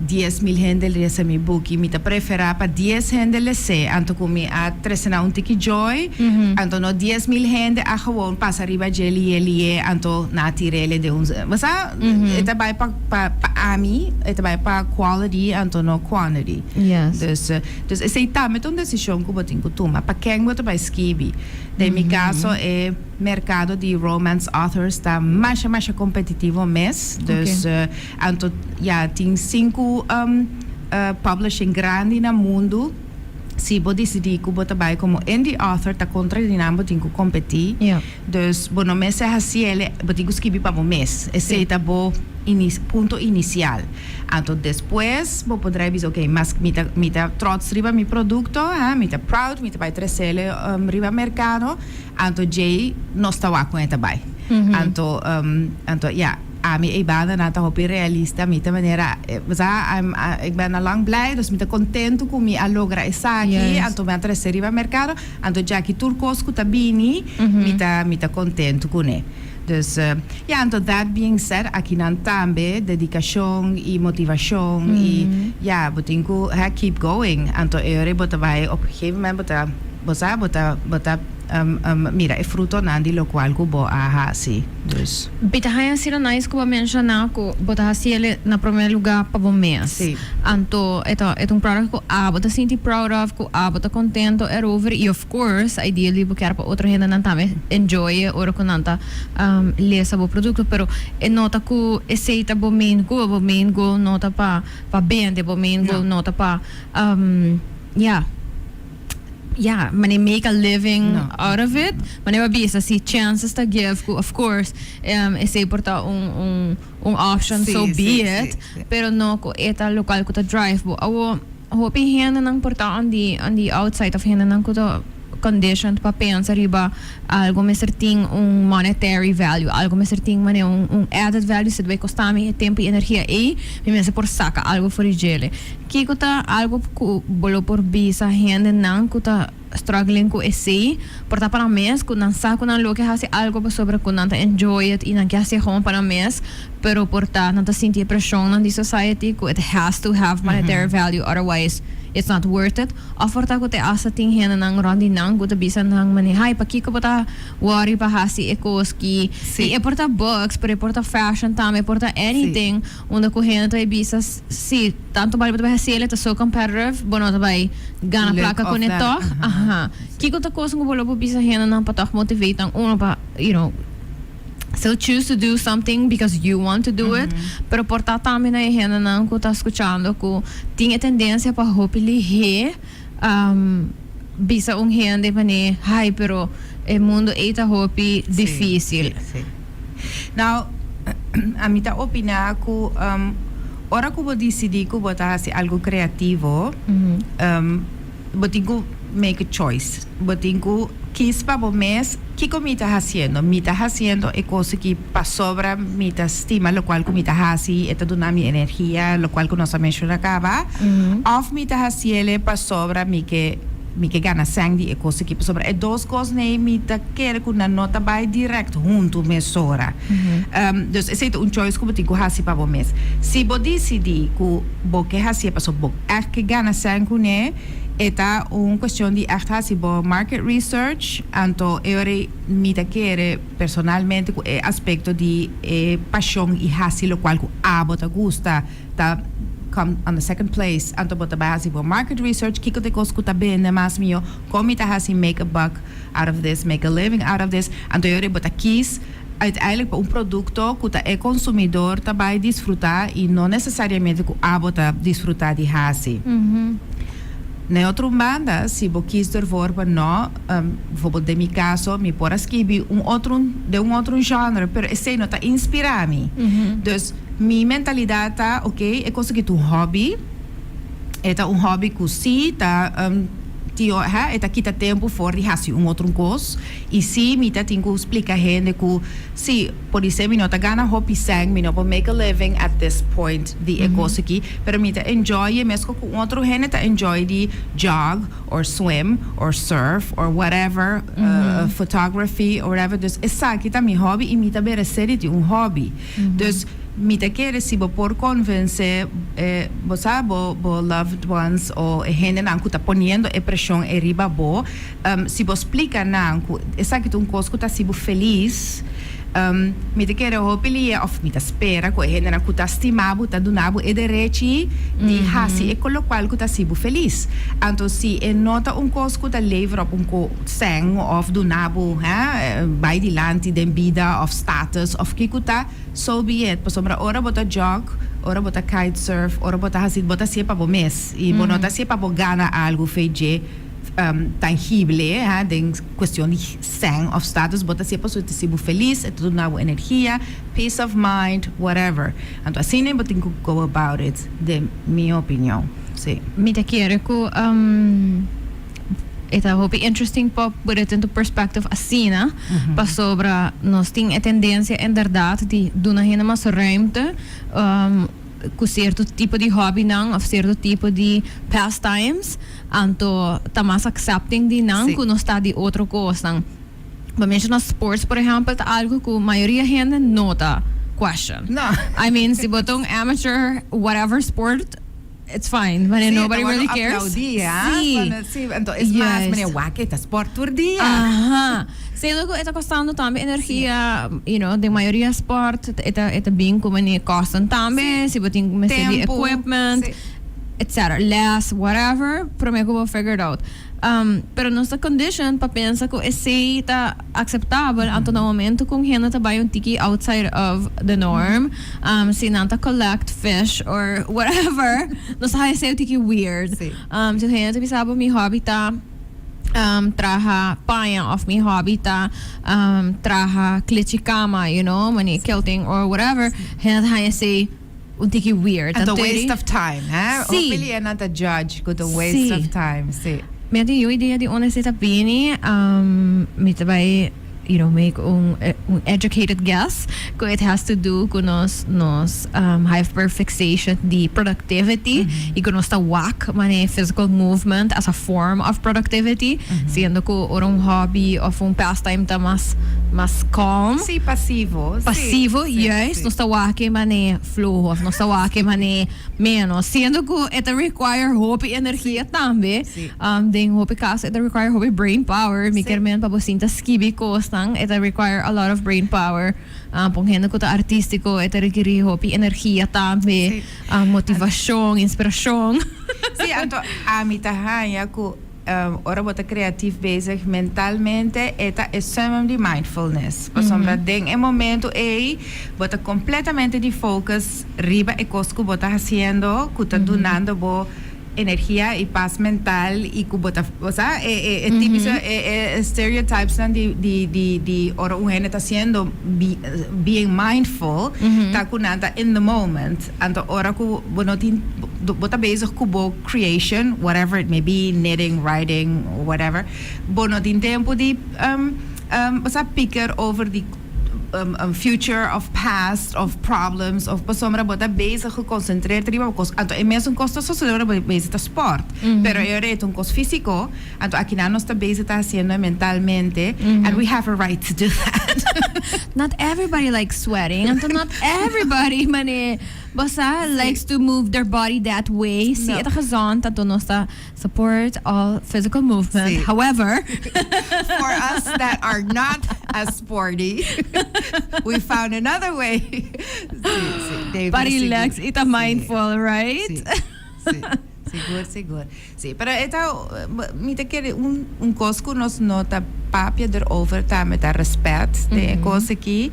10,000 hende lesa mi buki, mi ta prefera pa 10 hende les'e anto cu mi a trece nan un tiki joy, anto no 10,000 hende a gewoon pasa riba dje lie lie anto nan a tir'ele den un, bo sa, e ta bay pa pa pa ami e ta bay pa quality anto no quantity. Dus dus esey tambe ta un decision cu bo tin cu tuma, pa ken bo ta bay skibi. Den mi caso e mercado di romance authors ta masha masha competitivo mes, dus Anto ya tin sinku publishing grandi na mundu. Si bo disidí ku bo ta bai komo indie author ta kontra di nan bo tin ku kompetí. Dus bo no mester hasi el, bo tin ku skibi pa bo mes. Esei ta bo punto inisial. Anto despues bo por drai bisa ok mas mi ta mi ta trots riba mi produkto, ha, mi ta proud, mi ta bai tresel riba merkado. Anto djei nos ta wak kon e ta bai. Anto anto ya. Ami ei banda nan ta hopi realista, mi ta manera, bo sa, I'm, ik ben al lang blij, dus mi ta kontentu ku mi a logra esaki, anto mi a trese riba merkado, anto djaki tur kos ku ta bini, mi ta, mi ta kontentu kuné. Dus, ya, anto that being said, akinan tambe dedikashon i motivashon i, ya, bo tin ku, hè, keep going, anto e ora ei bo ta bai, op un gegeven moment bo ta, bo sa, bo ta, bo ta mira e frutonan di lokual ku bo a hasi. Dus. Bi ta haña asina nice ku bo a menshoná ku bo ta hasi el na promé lugá pa bo mes. Sí. Anto e ta e ta un product ku abo ta sinti proud of, ku abo ta kontento erover i of course ideally bo kier pa otro hendenan tambe enjoy e ora ku nan ta lesa bo produkto. Pero e no ta ku esei ta bo main goal. Bo main goal no ta pa pa bende, bo main goal no ta pa ya. Ya, mane make a living No. out of it. Mane bo a bisa si chances ta give cu of course esey por ta un un un option Sí, so sí, be it. sí, sí. Pero no cu e ta locual cu ta drive bo. Awo hopi hendenan por ta on the on the outside of hendenan cu ta conditioned pa pensa riba algo mester tin un monetary value, algo mester tin mane un un added value si ta bay costa mi e tempo y energia ey mi mester por saca algo for di djele. Kiko ta algo ku bo lo por bisa hendenan ku ta struggling ku esei? Por ta pa nan mes, ku nan sa ku nan lo ke hasi algo pasobra ku nan ta enjoy it i nan ke hasié gewoon pa nan mes, pero por ta nan ta sinti e preshonnan di society ku it has to have monetary value otherwise it's not worth it. Òf por ta ku te asta tin hendenan rònt di nan ku ta bisa nan manera, hay pakiko bo ta worry pa hasi e kos ki? I e por ta books, pero e por ta fashion tambe, e por ta anything. Unda ku hende ta bai bisa si tantu bali bo ta bai hasi el e ta so competitive bo no ta bai gana plaka kuné tòg aha kiko ta kos ku bo lo por bisa hendenan pa tòg motivate nan uno pa you know still choose to do something because you want to do it pero por ta tambe na e hendenan ku ta skuchando ku tin e tendensia pa hopi lihé bisa un hende manera hay pero e mundo ei ta hopi dificil. Sí, sí. Nou, ami ta opiná ku ora ku bo disidí ku bo ta hasi algu kreativo, bo tin ku make a choice. Bo tin ku kis pa bo mes kiko mi ta hasiendo. Mi ta hasiendo e kos aki pasobra mi ta stima lokual ku mi ta hasi, e ta duna mi energia, lokual ku nos a menshoná kaba, òf mi ta hasiel pasobra mi ke mi ke gana sèn di e kos aki. Pasobra e dos kos nei mi ta kere ku nan no ta bai dirèkt huntu mesora. Dus esei ta un choice ku bo tin ku hasi pa bo mes. Si bo disidí ku bo ke hasié pasobra bo ègt ke gana sèn kuné, e ta un kuestion di ègt hasi bo market research. Anto e ora ei mi ta kere personalmente ku e aspekto di e pashon i hasi lokual ku abo ta gusta ta come on the second place. Anto bo ta bai hasi bo market research, kiko ta e kos ku ta bende mas mihó, kon mi ta hasi make a buck out of this, make a living out of this. Anto e ora ei bo ta kis uiteindelijk pa un produkto ku ta e konsumidor ta bai disfrutá i no nesesariamente ku abo ta disfrutá di hasi. Na otro banda, si bo kies ervoor pa no, bijvoorbeeld den mi caso, mi por a skibi un otro, den un otro genre, pero esey no ta inspira mi. Dus mi mentalidad ta, ok, e cos aki ta un hobby, e ta un hobby cu si ta tio, hè, e ta kita tempo for di haci un otro cos, y si mi ta tin cu splica hende cu si, podise mi no ta gana hopi cen, mi no por make a living at this point di e cos aki, pero mi ta enjoy e mesco cu un otro hende ta enjoy di jog or swim or surf or whatever, photography or whatever. Dus esaki ta mi hobby y mi ta merece di tin un hobby. Dus mi ta kere si bo por convence bo sa bo loved ones o e hendenan cu ta poniendo e presion eriba bo, si bo splica nan cu esaki ta un cos cu ta haci bo feliz, mi ta kere hopi lia of mi ta spera cu e hendenan cu ta stima bo ta duna bo e derechi di haci e locual cu ta haci bo feliz. Anto si e no ta un cos cu ta lever op un cen of duna bo bay dilanti den bida of status of kico ta, so be it. Pasobra ora bo ta jog, ora bo ta kite surf, ora bo ta haci, bo ta haci'e pa bo mes y bo no ta haci'e pa bo gana algo fe dje tangible, den cuestion di cen of status. Bo ta haci'e pasobra ta haci bo feliz, e ta duna bo energia, peace of mind, whatever. Anto asina bo tin cu go about it, den mi opinion. Si. Mi ta kere cu e ta hopi interesting pa put it into perspective asina, pasobra nos tin e tendencia inderdaad di duna hende mas ruimte cu cierto tipo di hobbynan of cierto tipo di pastimes, anto ta mas accepting di nan cu nos ta di otro cosnan. Pa menciona sports, por ehempel, ta algo cu mayoria hende no ta question. No. I mean, si bo ta un amateur whatever sport, it's fine. But nobody really cares. Aplaudi, ah? Si. Si, anto es mas, meneer, wak e ta sport tur dia. Aha. Siendo cu e ta costando tambe energia, den mayoria sport, e ta bin cu many costen tambe, si bo tin mester di Tempo. Equipment, etc. Les, whatever, prome cu bo figure it out. Pero nos ta condition pa pensa cu esey ta aceptabel, anto na momento cu hende ta bay un tiki outside of the norm, si nan ta collect fish or whatever, nos ta haya esey un tiki weird. Si hende ta bisa bo, "Mi hobby ta traha paña" of "Mi hobby ta traha klechi cama, mani quilting or whatever," hende ta haya esey un tiki weird. And a Anto waste of time, eh? Si. Hopefully not a judge, cu a waste of time, si. Mi tin idea di unda esey ta bini, mi ta bay make un educated guess cu it has to do cu nos hyperfixation di productivity y cu nos ta wak mane physical movement as a form of productivity, siendo cu ora un hobby of un pastime ta mas calm. Si, pasivo. Si. Pasivo, juist, nos ta wak mane floho of nos ta wak mane menos, siendo cu e ta require hopi energia tambe. Den hopi caso e ta require hopi brain power. Mi kier men pa bo sinta skibi cosnan, e ta require a lot of brain power. Pa un hende cu ta artistico, e ta requeri hopi energia tambe, motivacion, inspiracion. Si, anto ami ta haya cu ora bo ta creatief bezig mentalmente, e ta e summum di mindfulness. Pasobra den e momento ey, bo ta completamente di focus riba e cos cu bo ta haciendo, cu ta dunando bo energia y paz mental y cu bo ta, o sea, e típico e stereotypes nan di ora un hende ta haciendo being mindful, ta cu nan ta in the moment. Anto ora cu bo no tin bo ta bezig cu bo creation, whatever it may be, knitting, writing, whatever, bo no tin tempo di o sea, picker over di future of past of problems of pasobra bo ta bezig geconcentreerd riba bo cos. Anto e mesun cos ta sucede ora bo bezig ta sport, pero e ora e ta un cos fisico, anto aki nan nos ta bezig ta haciendo mentalmente, and we have a right to do that. Not everybody likes sweating, anto not everybody mane bosa likes to move their body that way. Si No. e ta gezond, anto nos ta support all physical movement. However, For us that are not as sporty, we found another way. Si, David, Pa relax sigur. y ta mindful, right? Si, sigur. Si, pero e ta, mi ta kere un cos cu nos no ta papia erover tambe ta respet den e cos aki.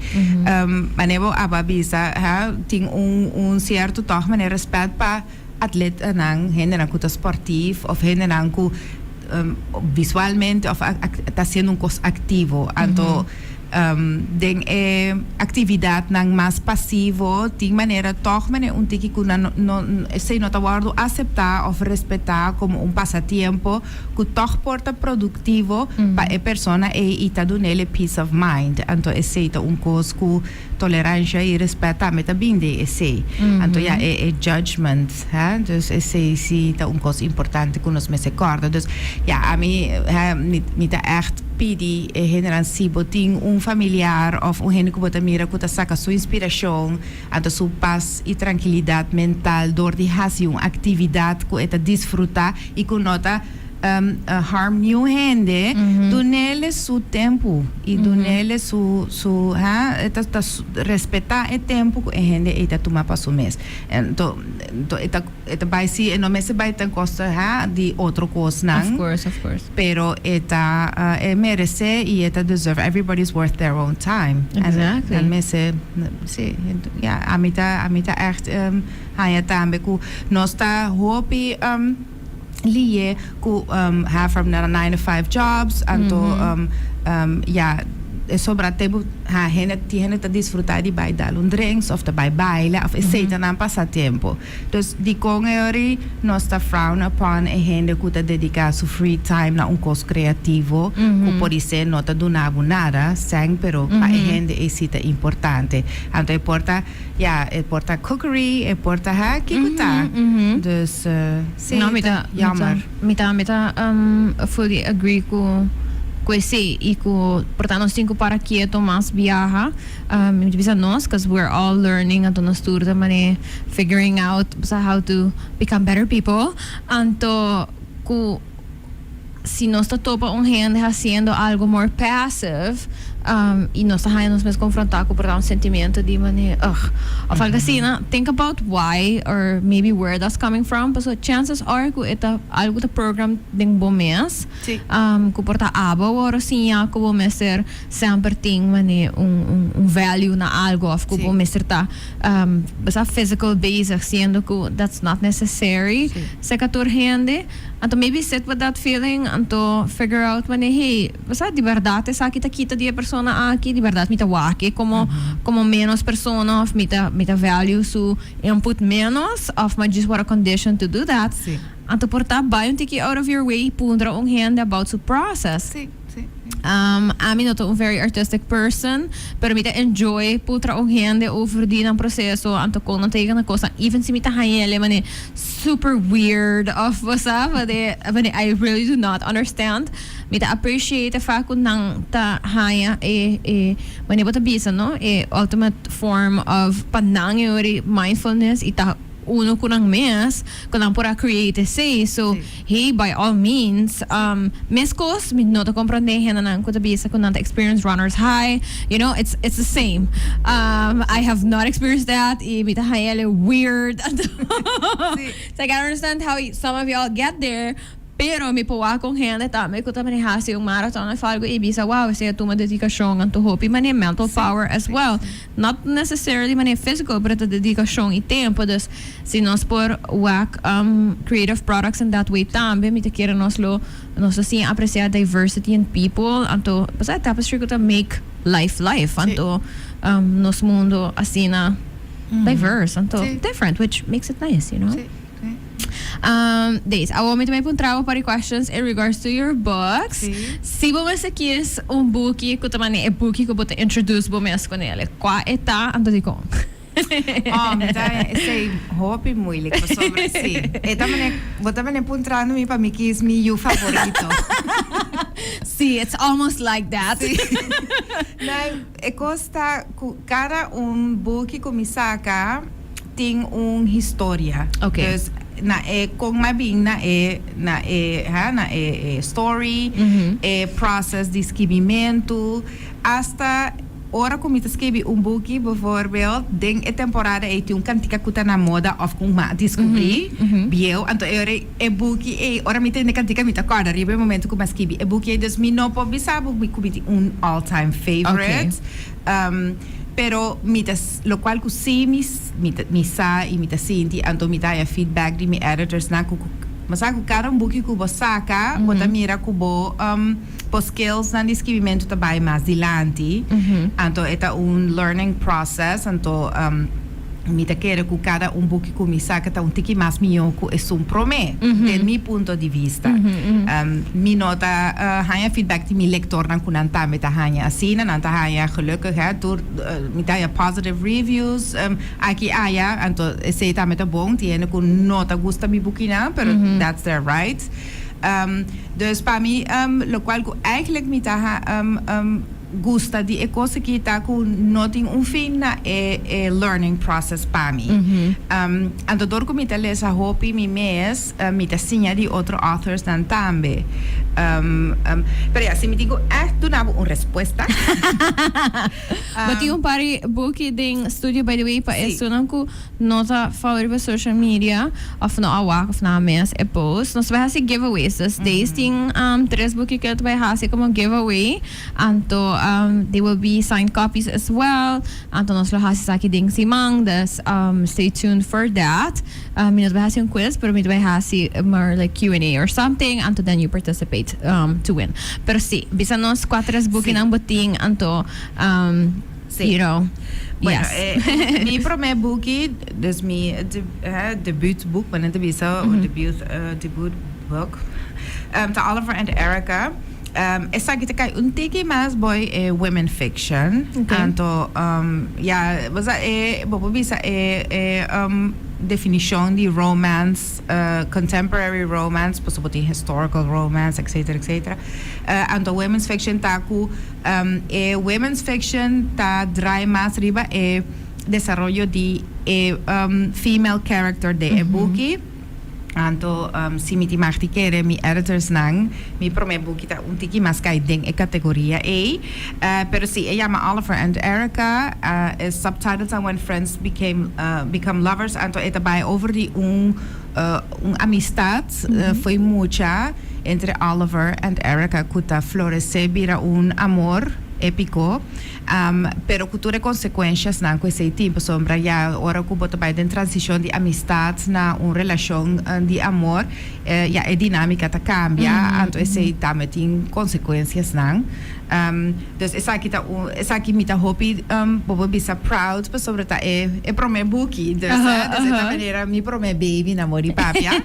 Manera bo a bisa, ha, tin un cierto toch manera respet pa Atletanan, hendenan ku ta sportief òf hendenan ku visualmente òf ta hasiendo un kos aktivo. Anto den e aktividatnan mas pasivo tin manera tòg manera un tiki ku nan no esei no ta wòrdu aseptá òf respetá komo un pasatiempo ku tòg por ta produktivo pa e persona ei i ta dun'el e peace of mind. Anto esei ta un kos ku Tolerancia y respet tambe ta bin den esey. Anto ya e e judgment, hè, dus esey si ta un cos importante cu nos mester corda. Dus ya ami, hè, mi mi ta echt pidi e hendenan si bo tin un familiar of un hende cu bo ta mira cu ta saca su inspiracion, anto su pas y trankilidad mental door di haci un actividad cu e ta disfruta y cu no ta harm niun hende, dunele su tempu y dunele su su ha e ta ta respeta e tempu cu e hende ey ta tuma pa su mes. Ento ento e ta e ta bay si e no mester bay ten costa ha di otro cosnan. Of course, of course. Pero e ta e merece y e ta deserve, everybody is worth their own time. Exactly. Nan mester si ya ami ta ami ta echt haya tambe cu nos ta hopi. Liye ku have from nan 9 to 5 jobs anto ya e sobra tempu ha hende tin hende ta disfruta di bai dal un drinks of ta bai baila of esei ta nan pasatiempo dus dikon e ori nos ta frown upon e hende ku ta dedica su free time na un kos creativo ku podise no ta duna bo nada sèn pero pa e hende ei si ta importante anto e por ta Ya, e por ta cookery, e por ta ha, kiko ta? Dus, si, No, mi ta, jammer. Mi ta, mi ta fully agree ku ku esei i ku por ta nos tin ku para kieto mas biaha. Mi ta bisa nos, cause we're all learning, anto nos tur ta mane figuring out how to become better people. Anto ku si nos ta topa un hende haciendo algo more passive y nos ta haña nos mes confronta cu por ta un sentimiento di manera ugh of algo asina, think about why or maybe where that's coming from pasobra chances are cu e ta algo ta program den bo mes cu por ta abo awor a siña cu bo mester semper tin manera un un value na algo of cu bo mester ta basa physical bezig siendo cu that's not necessary cerca tur hende. Anto maybe sit with that feeling, anto figure out wanneer, hey, sa, di berdad esaki ta kita di e persona aki, di berdad mi ta wak e como, como menos persona of mi ta, mi ta value su input menos of mi just word conditioned to do that. Anto por ta bai un tiki out of your way y puntra un hende about su process. Ami no ta un very artistic person, pero mi ta enjoy putra un hende over di nan proceso, anto con nan ta yega na cosnan, even si mi ta hañ'el manera super weird of bo sa, wanneer wanneer I really do not understand, mi ta appreciate e fact cu nan ta haña e e wanneer bo ta bisa no, e ultimate form of pa nan e ora mindfulness y ta uno cu nan mes cu nan por a create esey, so hey by all means mescos mi no ta comprende hendenan cu ta bisa cu nan ta experience runners high, you know it's it's the same I have not experienced that y mi ta haña el weird anto it's like I don't understand how some of y'all get there. Pero mi por wak un hende tambe cu ta mane haci un marathon of algo y bisa wow esey a tuma dedicacion anto hopi mane mental power as well. Not necessarily mane physical pero ta dedicacion y tempo. Dus si nos por wak creative products in that way tambe mi ta kere nos lo nos lo siña aprecia diversity in people anto pasobra e tapestry cu ta make life life anto nos mundo asina diverse anto different which makes it nice you know. Days, awor mi ta bay puntra bo par di questions in regards to your books. Sí. Si bo mester kies un buki cu ta mane e buki cu bo ta introduce bo mes con el, cua e ta anto dicon? Oh, mi ta esey hopi moeilijk pasobra si e ta mane bo ta mane puntrando mi pa mi kies mi yu favorito. Sí, it's almost like that. Sí. Nee, e cos ta cu cada un buki cu mi saca tin un historia. Ok. Dus na e con m'a bin na e na e ha na e e story, e process di skibimentu, hasta ora cu mi ta skibi un buki bijvoorbeeld den e temporada ey tin un cantica cu ta na moda of cu m'a descubri bieu, anto e ora e buki ey ora mi tende cantica mi ta corda riba e momento cu m'a skibi e buki ey, dus mi no por bisa bo cu mi tin un all time favorite. Pero mi ta, lokual ku si mi mi ta mi sa i mi ta sinti, anto mi ta haña feedback di mi editors nan ku bo sa ku kada un buki ku bo saka bo ta mira ku bo bo skills nan di skibimentu ta bai mas dilanti. Anto e ta un learning process, anto mi ta kere ku kada un buki ku mi saka ta un tiki mas mihó ku esun promé, den mi punto di vista. Mi no ta haña feedback di mi lektornan ku nan tambe ta haña asina, nan ta haña gelukkig hè, tur mi ta haña positive reviews aki aya, anto esei tambe ta bon, tin hende ku no ta gusta mi bukinan, pero that's their right. Dus pa mi lokual ku eigenlijk mi ta gusta di e kos aki ta ku no tin un fin na e e learning process pa mi. Anto dor ku mi ta lesa hopi mi mes, mi ta siña di otro authorsnan tambe. Pero ya, si mi tin ku ègt duna bo un respuesta. Bo tin un par di buki den studio by the way pa esunnan ku no ta follow riba social media of no a wak of nan a miss e post. Nos ta bai hasi giveaways. Dus Days tin tres buki ku el ta bai hasi komo giveaway. Anto they will be signed copies as well. Anto nos lo hasi esaki den siman. Dus stay tuned for that. Mi no ta bai hasi un quiz pero mi ta bai hasi more like Q and A or something. Anto then you participate to win. Pero si, bisa nos kua tres bukinan bo tin anto you know, Bueno, yes. Mi prome buki, dus mi debuutboek, bo nan ta bisa, debut book, ta Oliver and Erica. Esaki ta kai un tiki mas boy e women fiction. Anto, ya, bo sa e, bo por bisa e e definishon di romance, contemporary romance, pasobra bo tin historical romance, etcetera, etcetera. Anto women's fiction ta ku e women's fiction ta draai mas riba e desaroyo di e female character den e buki. Anto si mi tin mag di kere mi editorsnan, mi prome buki ta un tiki mas kai den e kategoria ei. Pero si, e yama Oliver and Erica, e subtitle ta When Friends Became Become Lovers, anto e ta bai over di un un amistad fo'i mucha entre Oliver and Erica ku ta florece bira un amor epiko. Pero ku tur e konsekuenshasnan ku esei tin, pasobra ya ora ku bo ta bai den transishon di amistat na un relashon di amor, ya e dinámika ta kambia, anto esei tambe tin konsekuensiasnan. Dus esaki ta un, esaki mi ta hopi, bo por bisa proud pasobra ta e e promé buki, dus dus e ta manera mi promé baby na mor di papia.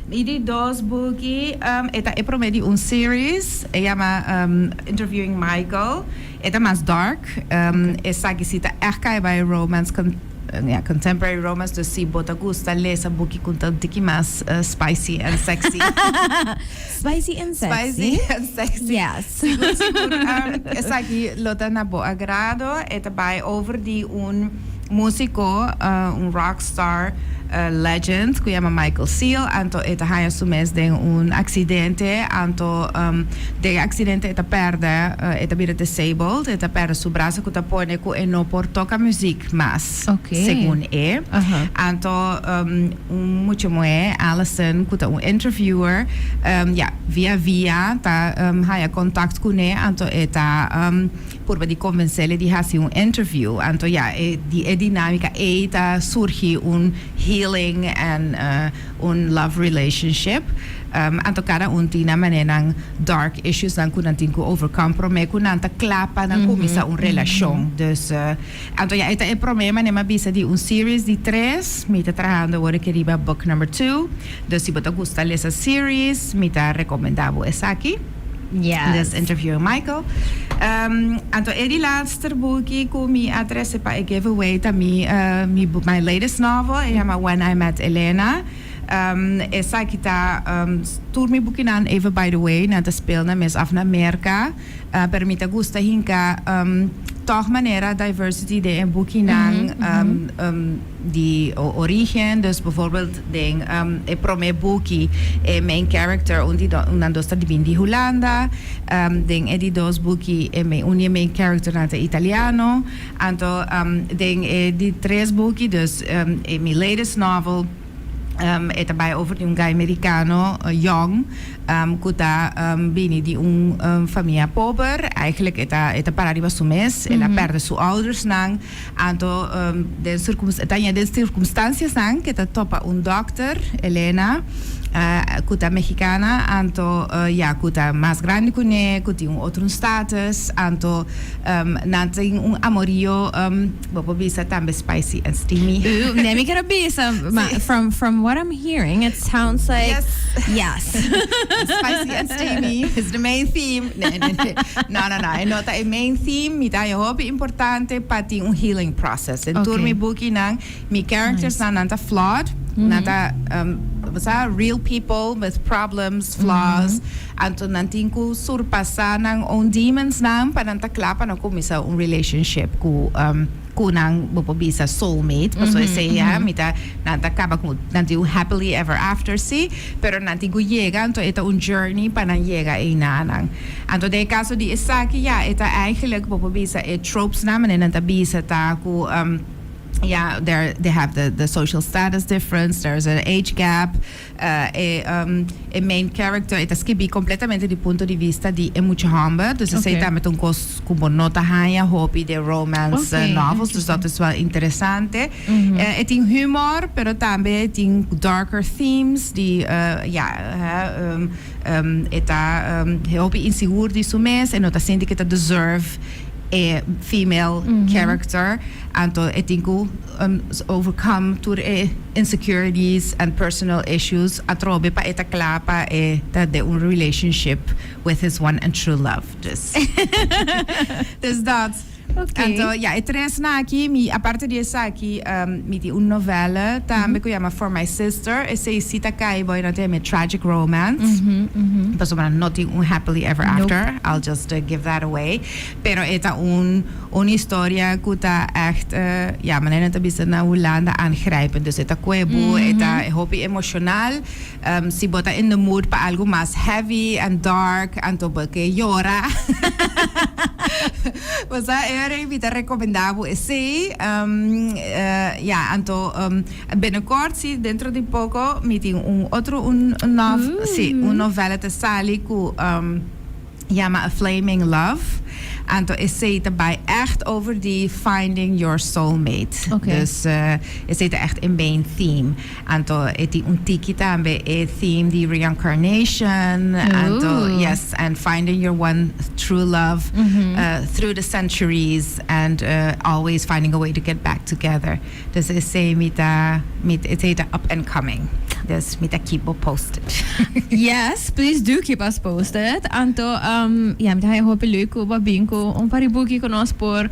Mi di dos buki, e ta e promé di un series, e yama Interviewing Michael, e ta mas dark, esaki si ta ègt kai bai romance, ya contemporary romance, dus si bo ta gusta lesa buki ku ta un tiki mas spicy and sexy. Spicy and sexy. Spicy and sexy. Yes. Sigur sigur esaki lo ta na bo agrado, e ta bai over di un músiko, un rockstar legend ku yama Michael Seal, anto e ta haña su mes den un aksidente, anto den e aksidente e ta pèrdè, e ta bira disabled, e ta pèrdè su brasa ku ta pone ku e no por toka muzik mas, segun e. Anto un mucha muhé, Allison, ku ta un interviewer, ya, via via ta haña kontakt kuné, anto e ta Purba di konvensele di hasi un interview. Anto ya, e di e dinamika ei ta surgi un healing en un love relationship. Anto kada un tin nan manera nan dark issues nan ku nan tin ku overcome prome ku nan ta kla pa nan kuminsá un relashon. Dus, anto ya e ta e prome manera mi a bisa di un series di tres. Mi ta trahando awor aki riba book number two. Dus si bo ta gusta lesa series, mi ta rekomendá bo esaki. Yes. Dus Interviewing Michael. Anto e di laatster buki ku mi a trese pa e giveaway ta mi mi my latest novel, e yama When I Met Elena. Esaki ta tur mi bukinan even by the way nan ta speel nan mes af na Merka, pero mi ta gusta hinka tòg manera diversity den e bukinan. Di origen, dus bijvoorbeeld den e prome buki e main character un di un nan dos ta di bin di Hulanda, den e di dos buki e main un di e main characternan ta italiano, anto den e di tres buki dus e mi latest novel. E ta bai over di un guy mericano young cu ta bini di un famia pober. Eigenlijk e ta para riba su mes. El a perde su oudersnan. Anto den e ta den circunstanciasnan cu e ta topa un dokter, Elena, cu ta mexicana, anto ya cu ta mas grandi cu ne, cu tin un otro status. Anto nan tin un amorio, bo por bisa tambe spicy and steamy. Ooh, nee, mi kier bisa. From what I'm hearing, it sounds like yes. Spicy and steamy is the main theme. Nee, nee, nee. No, no, no. E no ta e main theme. Mi ta hopi importante pa tin un healing process. En tur mi bukinan, mi characters nan nan ta flawed. Nan ta sa, real people with problems, flaws. Anto nan tin ku surpasa nan own demons nan pa nan ta kla pa nan kuminsá un relationship ku nan, bo por bisa, soulmate. Paso esei ya, mi ta nan ta kaba ku nan tin un happily ever after si, pero nan tin ku yega, anto e ta un journey pa nan yega einan. Anto den kaso di esaki ya, e ta eigenlijk, bo por bisa, e tropes nan, manera nan ta bisa ta ku ja, they have the social status difference, there's an age gap, e main character e ta skibi completamente di punto di vista di e mucha homber, dus esei tambe un kos ku bo no ta haña hopi den romance novels, dus dat is wel interessante. E tin humor, pero tambe tin darker themes di ja, e ta hopi insigur di su mes e no ta sinti ku ta deserve e female character, anto e tin ku overcome tur e insecurities and personal issues atrobe pa e ta kla pa e ta den un relationship with his one and true love. Dus dat. Anto, ja, e tres nan aki, mi, aparte di esaki, mi tin un novela tambe ku yama For My Sister. Esei si ta kai bou nan ta yama tragic romance. Pasobra no tin un happily ever after. I'll just give that away. Pero e ta un historia ku ta echt, ja, manera nan ta bisa na Hulanda, aangrijpend. Dus e ta kue bo, e ta hopi emoshonal. Si bo ta in the mood pa algo mas heavy and dark, anto bo ke yora, bo sa, e mi ta rekomendá bo esei. Ja, anto binnenkort, si, dentro di poko, mi tin un otro un nov si, un novela ta sali ku yama A Flaming Love. Anto esei ta bai echt over di finding your soulmate. Dus esei ta echt e main theme. Anto e tin un tiki tambe e theme di reincarnation. Anto yes, and finding your one true love through the centuries and always finding a way to get back together. Dus esei mi ta mi esei ta up and coming. Dus mi ta keep bo posted. Yes, please do keep us posted. Anto, ja, mi ta hopi leuk ku bo a bin ku un par di buki ku nos por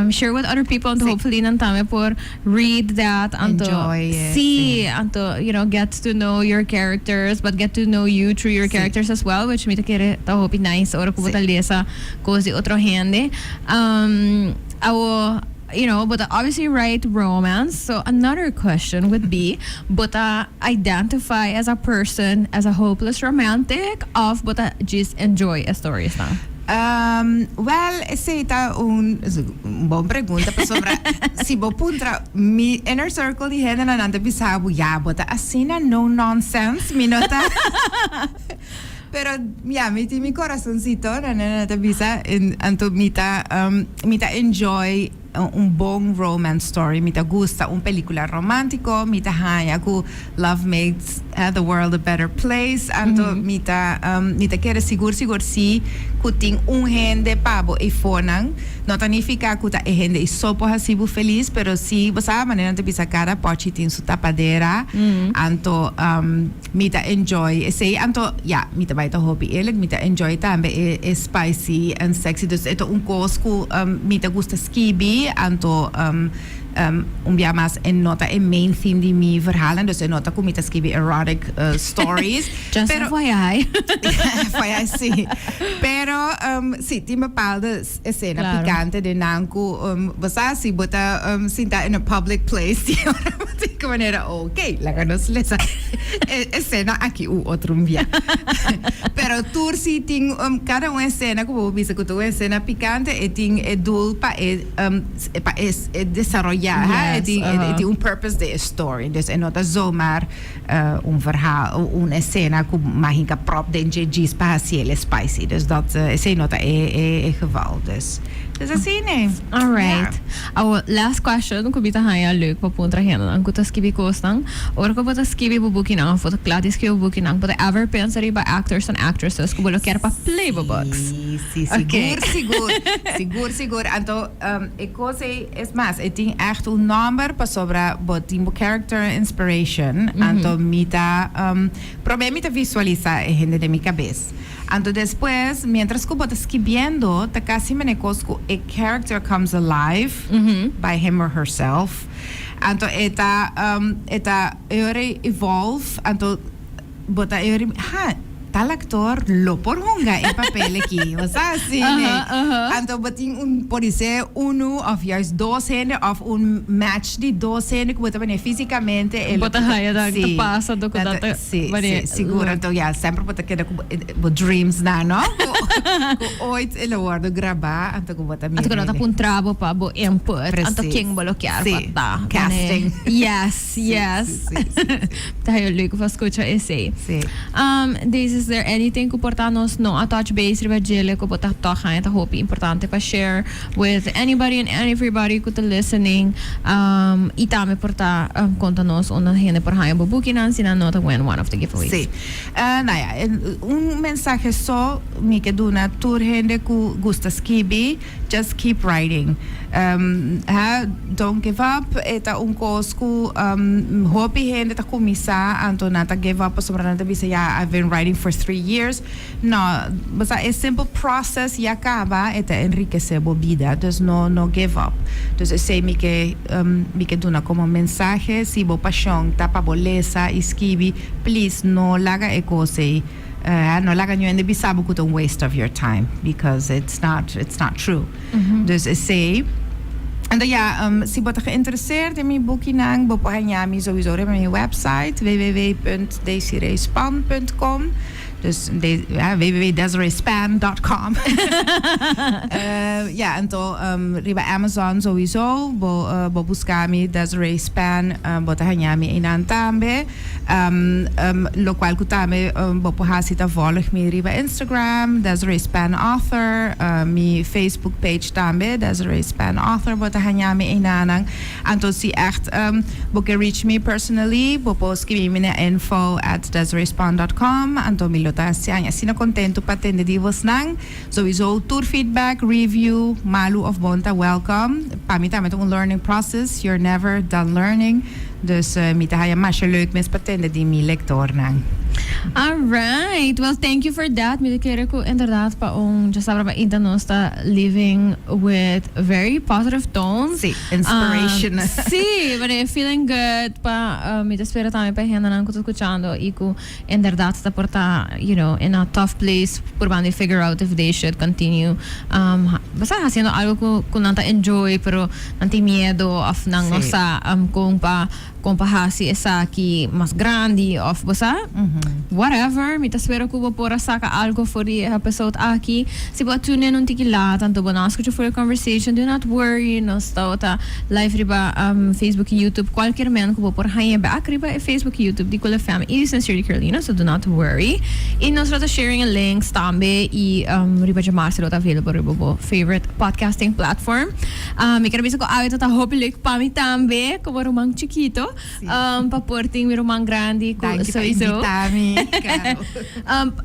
share with other people anto hopefully nan tambe por read that anto enjoy it. Si, anto get to know your characters, but get to know you through your characters as well, which mi ta kere ta hopi nice ora ku bo ta lesa kos di otro hende. Awo but obviously write romance. So another question would be, bo ta identify as a person as a hopeless romantic of bo ta just enjoy a stories now? Well, esei ta un bon pregunta pasobra si bo puntra mi inner circle di hendenan, nan ta bisa bo, "Ja, bo ta asina no nonsense." Mi no ta. Pero ja, mi tin mi corazoncito, nan ta bisa, anto mi ta enjoy un bon romance story. Mi ta gusta un pelicula romantico, mi ta haña ku love makes the world a better place. Anto mi ta kere sigur sigur si ku tin un hende pa bo eifonan. No ta nifica ku ta e hende ei so por hasi bo feliz, pero si bo sa manera nan ta bisa, cada pochi tin su tapadera. Anto mi ta enjoy esei. Anto ja, mi ta bai ta hopi eerlijk, mi ta enjoy tambe e spicy and sexy. Dus e ta un kos ku mi ta gusta skibi. Anto un bia mas, e no ta e main theme di mi verhalen, dus e no ta ku mi ta skibi erotic stories. Just Pero, FYI. FYI, si. Pero si, tin bepaalde escena picante den nan ku bo sa si bo ta sinta in a public place, di ora bo tin ku manera, "Ok, laga nos lesa e escena aki un otro bia." Pero tur si tin kada un escena ku bo bisa ku ta un escena picante, e tin e doel pa e desaroyá. Ja, hè, e tin un purpose den e story. Dus e no ta zomaar un verhaal, un escena cu m'a hinca prop den dje djis pa haciele spicy. Dus dat, esey no ta e geval. Dus asina e. Alright. Awo, last question cu mi ta haya leuk pa puntra hendenan cu ta skibi cosnan. Ora cu bo ta skibi bo bukinan of bo ta kla di skibi bo bukinan, bo ta ever pensa riba actors and actresses cu bo lo kier pa play bo books? Si, si, sigur, sigur. Sigur, sigur. Anto, e cos ey, es mas, e tin echt un nomber pasobra bo tin bo character inspiration. Anto mi ta, prome mi ta visualisa e hende den mi cabes. Anto despues, mientras cu bo ta skibiendo, ta casi mane cos cu e character comes alive by him or herself. Anto e ta, e ta e ora e evolve, anto bo ta e ora, ha, tal actor lo por hunga e papel aki, bo sa asina, ne? Anto bo tin un, por dice uno of juist dos hende of un match di dos hende cu bo ta bini fisicamente e Bo ta haya dat ta pasa do cu dat ta Si, si, sigur. Anto ya, semper bo ta keda cu bo dreams nan, no? Cu ooit e lo wordo graba, anto cu bo ta mira. Anto cu nan ta puntra bo pa bo input. Anto ken bo lo kier pa ta. Casting. Yes, yes. Ta heel leuk pa scucha esey. Si. Daisy, is there anything cu por ta nos no a touch base riba djele cu bo ta toch haña ta hopi importante pa share with anybody and everybody cu ta listening? Y tambe por ta conta nos unda hende por haña bo bukinan si nan no ta win one of the giveaways. Si. Nou ja, un mensahe so mi ke duna tur hende cu gusta skibi, just keep writing. Ha, don't give up. E ta un cos cu hopi hende ta cuminsa anto nan ta give up pasobra nan ta bisa ya I've been writing for 3 years. No, bo sa e simple process ya caba e ta enriquece bo bida, dus no give up. Dus esey mi ke duna como mensahe: si bo pasion ta pa bo lesa y skibi, please no laga e cos ey, no laga niun hende bisa bo cu ta un waste of your time, because it's not true. Dus esey. Anto ja, si bo ta geïnteresseerd den mi bukinan, bo por haña mi sowieso riba mi website www.desireespan.com. Dus ja, www.desireespan.com. Ja, anto riba Amazon sowieso, bo busca mi Desiree Span, bo ta haña mi einan tambe. Locual cu tambe bo por hasi ta volg mi riba Instagram, Desiree Span Author, mi Facebook page tambe, Desiree Span Author, bo ta haña mi einanan. Anto si echt bo ke reach me personally, bo por skibi mi na info@desireespan.com. Anto mi lo ta asina contento pa tende di bosnan. Sowieso tur feedback, review, malu of bon ta welcome. Pa mi tambe un learning process. You're never done learning. Dus mi ta haya masha leuk mes pa tende di mi lectornan. All right. Well, thank you for that. Mi ta kere cu inderdaad pa un djasabra pa inta nos ta living with very positive tones. Si, inspiration. Si, but feeling good pa mi ta spera tambe pa hendenan cu ta scuchando y cu inderdaad ta por ta in a tough place probando figure out if they should continue basta haciendo algo cu nan ta enjoy, pero nan tin miedo of nan no sa con pa hasi esaki mas grandi of bo sa whatever. Mi ta spera cu bo por a saca algo for di episode aki. Si bo tune in un tiki laat anto bo no a scucha full conversation, do not worry. Nos ta live riba Facebook y YouTube. Cualkier momento cu bo por haña back riba Facebook y YouTube di Cool FM y Sincerely Carolina, so do not worry. Y nos ta sharing links tambe y riba djamars ta available riba bo favorite podcasting platform. Mi kier bisa cu awe ta hopi leuk pa mi tambe como ruman chikito pa por tin mi ruman grandi cu Danki pa sowieso. Invita mi, claro.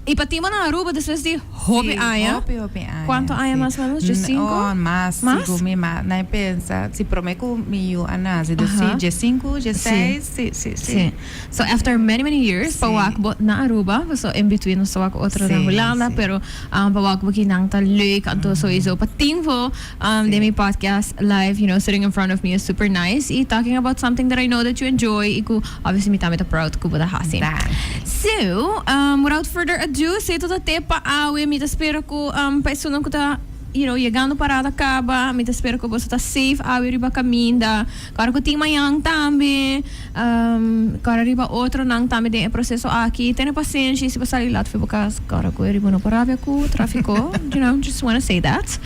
Y pa tin bo na Aruba despues di hopi aña. Hopi, hopi aña. Cuanto aña mas o menos? 15? Oh, mas. Mas? Sigur mi mas. No pensa. Si prome cu mi yiu a nace. Dus si, 15, 16. Si. Si. So after many, many years, pa wak bo na Aruba, so in between nos wak otro na Hulanda, pero pa wak bo kinan ta leuk, anto sowieso pa tin bo den mi podcast live, sitting in front of me is super nice y talking about something that I know that you enjoy y cu obviously mi tambe ta proud cu bo ta hasi. Danki. So, without further ado, esey ta te pa awe. Mi ta spera cu pa esunnan cu ta yegando parada caba, mi ta spera cu bo ta safe awe riba caminda. Claro cu tin mañan tambe. Corda riba otronan tambe den e proceso aki. Tene pasenshi, si bo sali laat for bo cas, corda cu e riba no por rabia cu trafico, just wanna say that.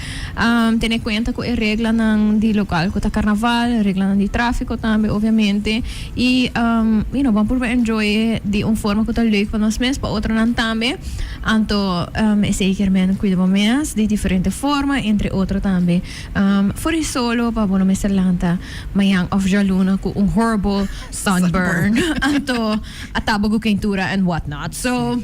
Tene cuenta cu e reglanan di local cu ta carnaval, reglanan di trafico tambe obviamente. Y ban purba enjoy di un forma cu ta leuk pa nos mes, pa otronan tambe. Anto esey kier men cuida bo mes di diferente forma, entre otro tambe for di solo pa bo no mester lanta mañan of djaluna cu un horrible sunburn. Anto a taba cu keintura and what not. So,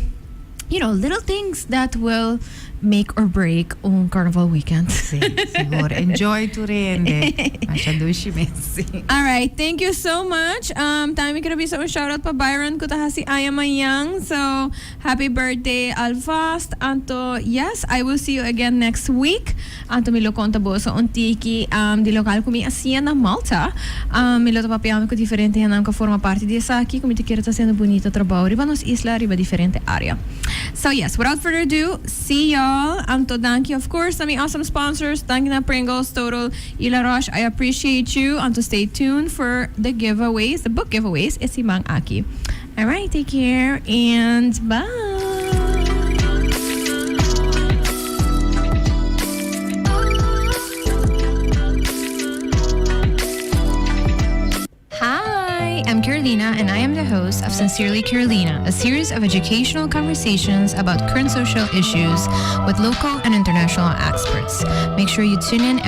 little things that will make or break un carnival weekend. Si, sigur. Enjoy tur hende. Masha dushi mes, si. All right, thank you so much. Tambe mi quiero bisa un shout out pa Byron cu ta haci aña mañan. So, happy birthday alvast. Anto, yes, I will see you again next week. Anto mi lo conta boso un tiki di local cu mi a siña na Malta. Mi lo ta papiando cu diferente hendenan cu a forma parti di esaki, cu mi ta kere ta haciendo bunito trabou riba nos isla, riba diferente area. So yes, without further ado, see y'all. Anto danki of course na mi awesome sponsors, danki na Pringles, Total y La Roche. I appreciate you. Anto stay tuned for the giveaways, the book giveaways e siman aki. Alright, take care and bye. Hi, I'm Carolina, and I am the host of Sincerely Carolina, a series of educational conversations about current social issues with local and international experts. Make sure you tune in.